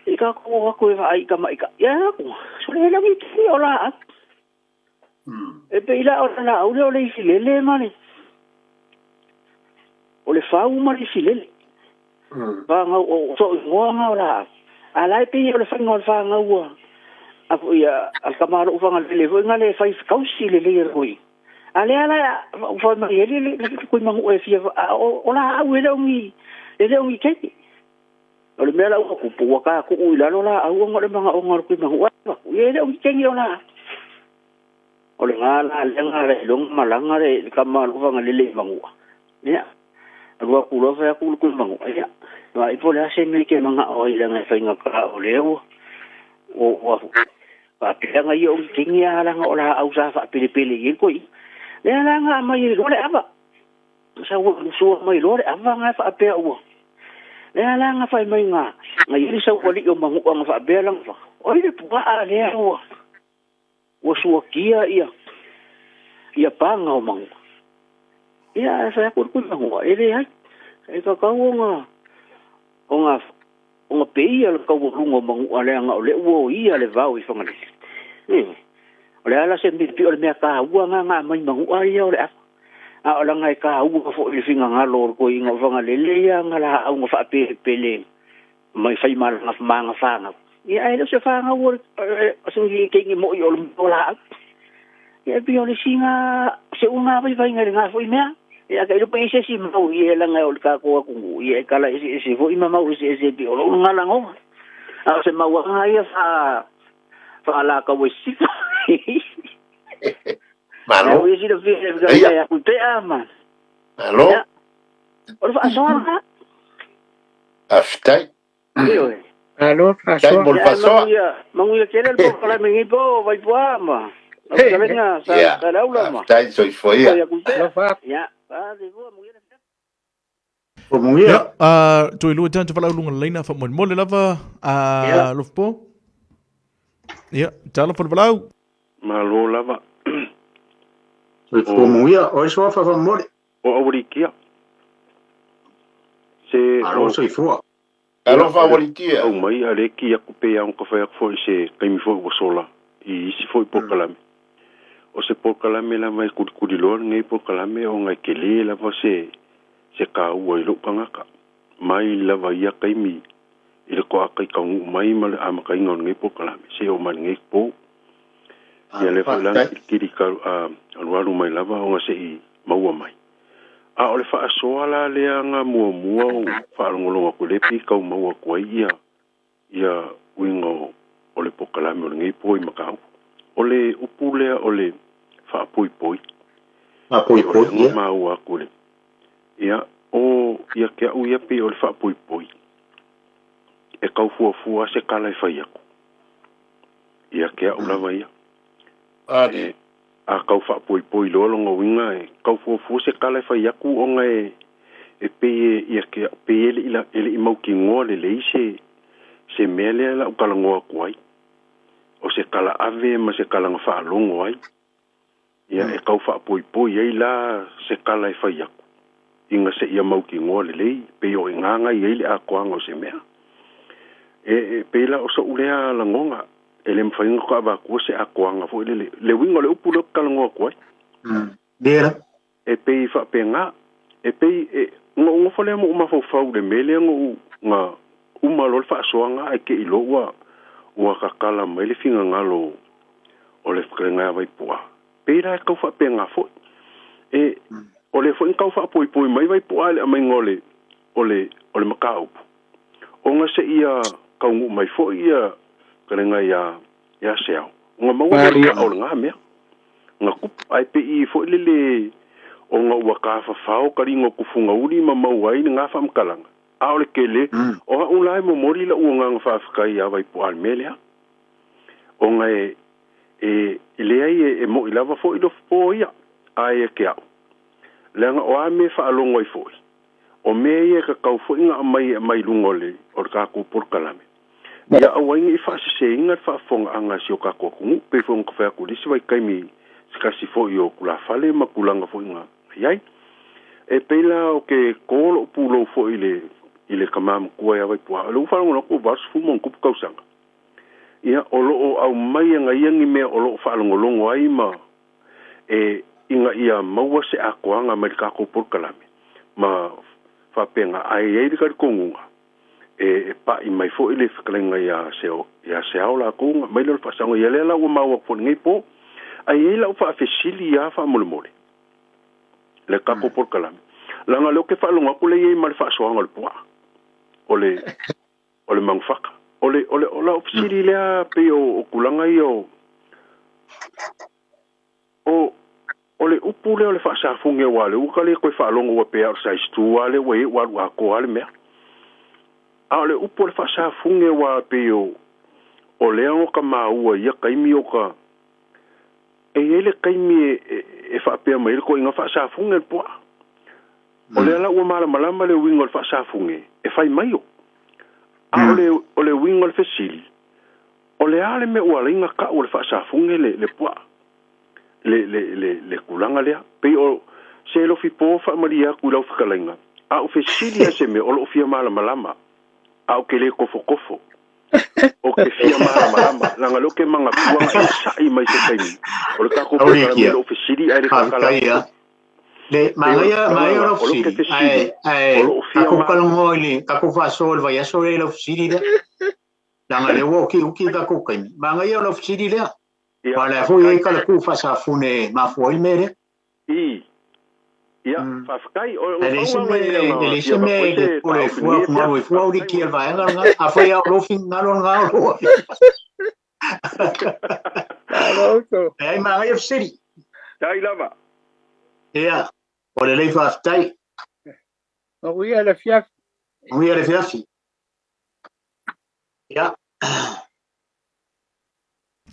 I ka ko aku e ai ka mai ka. Ia ku. So le la mi ti o la. E pe ila o la o le o le isi lele mane. O le fau ma le isi lele. Fa ngau o so ngoa ngau la. A lai pe o le fa ngau fa ngau. A ia al kamaro fa ngau le foi ngale fai kausi le le roi. A le ala fa ma le le ku mangu e fia o la au le ongi le ongi ke. O le mea ua kupu waka ku ui lalo la au ngo le manga o ngau ku mangu wa. Ye le ongi kengi o la. O le ngā la le ngā le long malanga le kama lo fanga le le mangu. Ia. Rua ku lo fa ku ku mangu. Ia. Ma i po le ase me ke manga o i langa fa nga ka o le o. O o pa pe nga i o kingi ala nga o la au sa fa pele pele i ko i. Le ala nga mai lo le ava. Sa wo su mai lo le ava nga fa pe o. Le ala nga fa mai nga. Nga i sa wo li o mangu nga fa be lang fa. O i le pu a le o. O sua kia ia ia panga o mangu. Ia sa ku ku mangu e le ai. E ka ka o nga o nga o nga pe ia le ka wo lungo mangu ale nga o le wo ia le vau i fanga le. O le ala se mi pi o le mea ka ua nga nga mai mangu a ia o le a. A o la ngai ka ua fo i finga nga lo ko i nga fanga le le ia nga la au nga fa pe pe le mai fai mal nga manga fanga. Ia ai le se fanga wo se ngi ke ngi mo i o le la. Ia bi o le singa se unga vai vai nga nga foi mea. Ia ka ilu pe se si mau ia la nga o ka ko ku ia kala se se foi ma mau se se bi o lo nga la ngo. A se mau nga ia fa fa la ka wo si. Malo. Ia si le fi ia ku te ama. Malo. O fa so ha. Aftai. Io. Alo, Tai mo fasoa. Mangu ia kele po kala mengi po vai po ama. Kalenga sa sa laula ma. Tai soifua ia. Alo fa. Ya, pa de bo mungia. O mungia. Ia, toi lua tanta fala lunga leina fa mo mole lava a lofpo. Ia, tala fa valau. Malo lava. O mungia, o so fa fa mole. O aurikia. Se alo soifua. Alo fa walitia. Au mai a le ki aku pe ang ka fa fo se kaimi fo o sola. I isi fo po kalame. O se po kalame la mai ku ku di lo ngai po kalame o ngai kele la fo se se ka ua i lo kangaka. Mai la va ia kaimi i le ko akai ka ngu mai ma le ama kai ngau ngai po kalame. Se o man ngai po. Ia le fo la kiri ka alu mai lava o se i maua mai. A o le faasoa la lea nga muamua o faalogologo aku le pi kau mau aku ai ia ia uiga o le pokalame o lenei po i makau. O le upu lea o le faapoipoi. Faapoipoi ia. Maua aku le. Ia o ia ke au ia pe o le faapoipoi. E kau fuafua se kala e fai aku. Ia ke au lava ia. Ali. A kau faapoipoi loa lona uiga e kau fuafua se tala e fai atu ona e e pei e ia te a'u pei e le i e le i mautinoa lelei se se mea lea la ou talanoa atu ai. O se tala ave ma se tala na faalogo ai. Ia e tau faapoipoi ai la se tala e fai atu ina seia mautinoa lelei pei o i ina na i ai le atoaga o se mea. E e pei la o so'u lea lagona e le mafai ona taavatua se atoaga foi lele le uiga o le upu lea ou te talanoa atu ai. Lea. E pei faapena, e pei e, ona ou nofo lea ma ou mafaufau i le mea lea na ou, na uma loa le faasoaga ae te i loa ua, ua tatala mai le finagalo o le fetalaiga ia Vaipu'a. Pei la e tau faapena foi. E, o lea foi na tau faapoipoi mai Vaipu'a i le aumaiga o le, o le, o le mataupu, ona seia taunuu mai foi ia fetalaiga ia, ia Seao, ona maua lea o le sao o lena mea na tupu. Ae pei foi lele ona ua tafafao taliga o Tufugauli ma maua ai lena faamatalaga. A o le tele, o a'u la e momoli la'u agaga faafetai iā Vaipu'a i le mea lea, ona e, e leai e, e mo'i lava foi le ofo ia, ae ia te a'u, leaga o a mea e faalogo ai foi, o mea ia e tatau foi ona aumai e aumai i luga o le, o le tatou polokalame. Ia aua ai ne i faaseseina le faafofogaaga a si o tatou atunuu, pei foi ona fai atu i le isi vaitaimi i se tasi foi o tulafale ma tulaga foi na i ai. E pei la o ke kō lo'u pulou foi i le i le tama matua ia Vaipu'a, o lea ua faalogologo atu ua 80 ma ona tupu tausaga. Ia, o lo o aumai ana ia ni mea o lo o faalogologo ai ma e ina ia maua se atoaga mai le tatou polokalame ma faapena, ae i ai le talitonuga e pa'i mai foi le fetalaiga iā Seo, iā Seao latou na aumai lea o le faasaoga. Ia lea la ua maua atu foi i lenei po. Ae i ai la'u faafesili lava faamolemole, le tatou polokalame, leaga o lea ou te faalogo atu lea e i ai ma le faasoaga o le puaa, o le, o le manufaka. O le, o le, o la'u fesili lea pei o, o tulaga ia o, O, o le upu lea o le faasafuge aua o lea ua ka le toe faalogo ua pei lava o le size two lava lea ua i ai ua alu atoa lava le mea. A o le upu o le faasafuge aua pei o, o lea o ka maua i ia taimi o ka, e i ai le taimi e, e, e faapea mai ai le toeaina faasafuge le puaa. O lea la ua malamalama le uiga o le faasafuge e fai mai o. A o le, o le uiga o le fesili, O le a le mea ua ala ai ona tau o le faasafuge le, le puaa, le, le, le, le tulaga lea? Pei o se lofi po faamalie atu i lau fetalaiga, a ou fesili lava i se mea, o lou fia malamalama, a ou te le tofotofo. Ou te fia malamalama, leaga o lea ou te manatua na e sa'i mai se taimi, o le tatou polokalame i lou fesili ae le tatala atu. Le Pei o le manaia, tulaga manaia lena, lau o lea ou te fesili, ae, fesili, ae o lou fia tatou malamalama. talanoa i le tatou faasoa i le vaiaso lea i lau fesili lea. Leaga lea ua ukiuki tatou taimi. Manaia o lau fesili lea. Ia, Aua o lea foi e i ai faafetai. kalapu faasafune e mafua ai le mea lea. I. Ia, faafetai. O, Ae na leai pau se lava mea, nai mea e na leai fia se mea avatu ai e te se pule ai taofi i fua, lenei galu ai afiafi. fua Faafetai ulikia mo le vaega lena. Afai lava o lou finagalo lena o lou Malo uso. Leai, manaia fesili. Tai lava. Ia, ua lelei faafetai. Manuia le afiafi. Manuia le afiafi. Ia,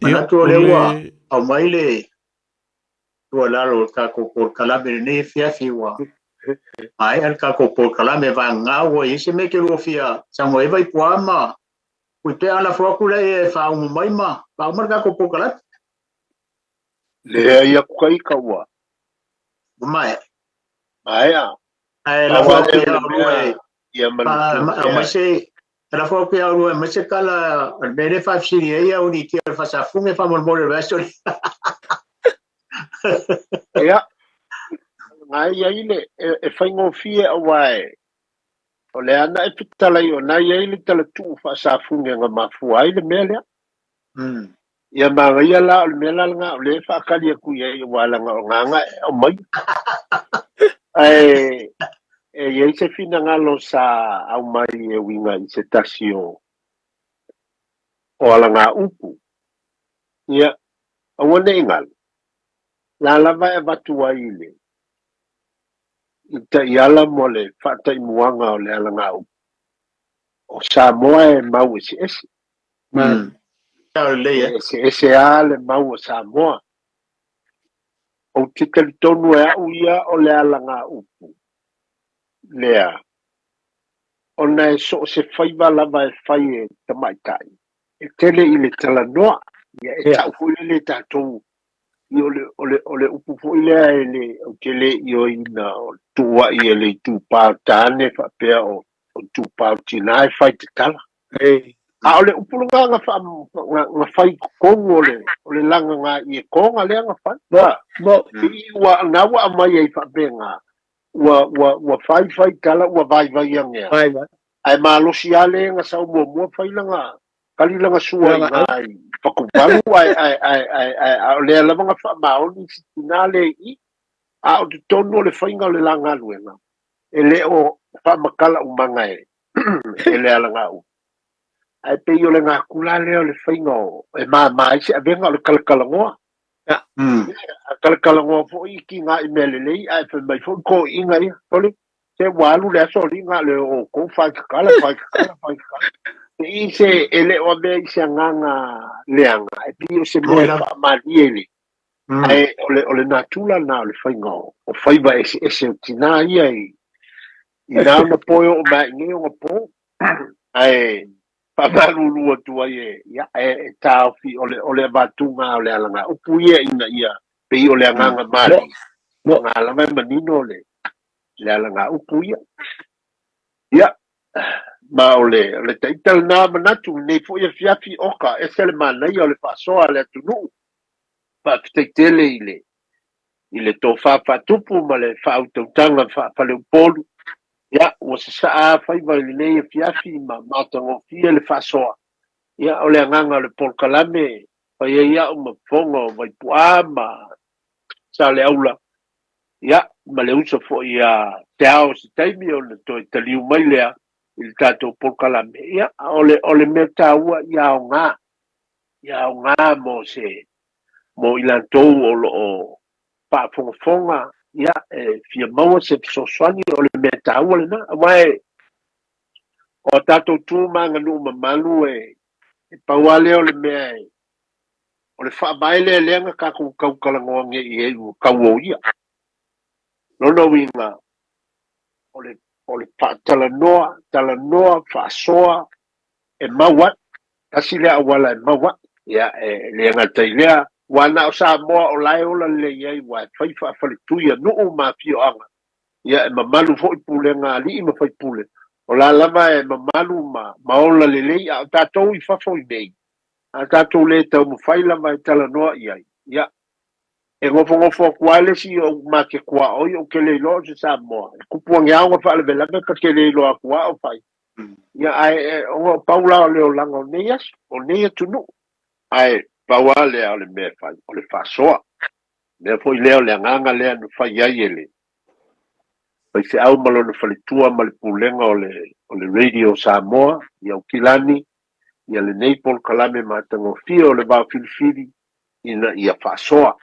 manatu o lea ua aumai le tuualalo o le tatou polokalame lenei afiafi ua maea le tatou polokalame vagana ua i ai se mea e te lua fia saunoa ai Vaipuā ma Puipea lafo atu lea e faauma mai ma faauma le tatou polokalame. Leai aku ka ika ua. Ua maea. Maea. Ae Pau lafo lava atu lea o ia le oulua mea e ia manutua aumai pea. se lafo atu ia oulua e aumai se tala o le mea lea e faafesili ai au i le faasafuga faamolemole o le vaiaso lea. Ia, na i ai le, e faigofie aua e, o le ana e fetalai o na i ai le talatuu faasafuga na mafua ai le mea lea. Ia manaia la o le mea la lena o lea e faatali atu i ai aua leaga o na na e aumai. Ae e i ai se finagalo sa aumai e uiga i se tasi o o alagaupu. Ia, aua ne i galo, la lava e avatu ai i le i taiala mo le faataimuaga o le alagaupu, o Samoa e mau eseese. Sao lelei, E eh? eseese lava le mau o Samoa. Ou te talitonu e au ia o le alagaupu lea, ona e so o se faiva lava e fai e tamaitai, e tele i le talanoa, ia e tau foi lele e tatou, ia o le, o le, o le upu foi lea e le, ou te le ioeina o le tuuai e le itupa o tane faapea o o itupa o tina e fai tatala. A o le upu lena na faa, na, na fai i totonu o le, o le lagaga i e toga lea na fai. Mo, mo. I ua, na ua aumai ai faapena, ua, ua, ua fai fai tala ua vaivai ane a. Vaivai. Ae malosi lava le na sau muamua fai lana, kali lana sua i Lana ina i Fatuvalu, ae, ae, ae, ae, ae, a o lea lava na faamaoni si tina lea i i. A o totonu o le faiga o le la galuega, e le o faamatala umaga e, e le alagaupu. Ae pei o le natura lea o le faiga o, e mama ai se avega o le talatalanoa. A talatalanoa foi i tiga i mea lelei, ae fai mai foi toeaiina ia, sole, se ua alu le aso alii na o le outou fai tatala, fai tatala, fai tatala. E i se, e le o avea i se agaga leaga, e pei o se mea e faamalie i le, ae o le, o le natura lena o le faiga o, o faiva eseese o tina ia i, i na ona po e oo mai i nei ona po. Ae faamalulu atu ai e, ia, e, e taofi o le, o le avatuga o le alagaupu ia ina ia pei o le agaga malie. Mo, Nga lava e manino le, le alagaupu ia. Ia, ma o le, o le taita lena manatu lenei foi afiafi oka ese le manaia o le faasoa a le atunuu. Faafetai tele i le, i le tofa faatupu ma le faautautaga faafaleupolu. Ia, ua sasaa faiva i lenei afiafi ma matagofie le faasoa. Ia, o le agaga o le polokalame, fai ai au ma fofoga o Vaipuaa ma Saleaula, ia, ma le uso foi ia Te Ao se taimi ona toe taliu mai lea i le tatou polokalame. Ia, o le, o le mea taua ia aoga, ia aoga mo se, mo i latou o lo o faafogafoga, ia, e fia maua se fesoasoani, o le mea taua lena. Aua e, o a tatou tu ma aganuu mamalu e, e pau lava lea o le mea e, o le faavae lea lea na tatou tautalanoa nei i ai ua tauoia. Lona uiga, o le, o le faatalanoa, talanoa, faasoa, e mau ai. Tasi lea auala e mau ai. Ia, e le gata i lea, ua na o Samoa o la e ola lelei ai, ua e fai faafaletui a nuu ma afioaga. Ia, e mamalu foi pulega a alii ma faipule. O la lava e mamalu ma, ma ola lelei, a o tatou i fafo i nei, a tatou le taumafai lava e talanoa i ai, ia, e nofonofo atu lava le isi o ma te tuaoi, ou te le iloa o se Samoa. E tupu ane lava ona faalavelave ta te le iloa atu lava o fai. Ia, ae, e, ona o pau la o le olaga o nei aso, o nei atunuu. Ae pau lava lea o le mea e fai, o le faasoa. Mea foi lea o le agaga lea na fai ai e le faifeau ma lona faletua ma le pulega o le, o le Radio Samoa, i Aukilani, ia lenei polokalame matagofie o le Vaofilifili ina ia faasoa.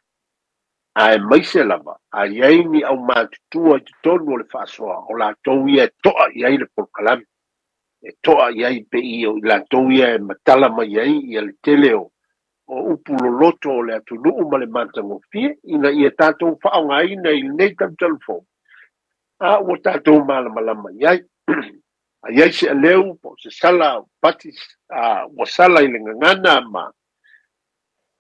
Aemaise lava, a i ai ni aumatutua i totonu o le faasoa, o latou ia e to'a i ai le polokalame, e to'a i ai pei o i latou ia e matala mai ai ia le tele o o upu loloto o le atunuu ma le matagofie, ina ia tatou faaaogaina i lenei talutalu fou, a ua tatou malamalama i ai. A i ai se aleu po o se sala o pati a ua sala i le gagana ma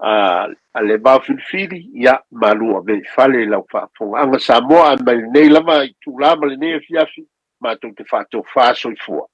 a le Vaofilifili, ia, malu ave i fale i lau faafofogaaga Samoa, ae mai lenei lava itula ma lenei afiafi, matou te faatofa soifua.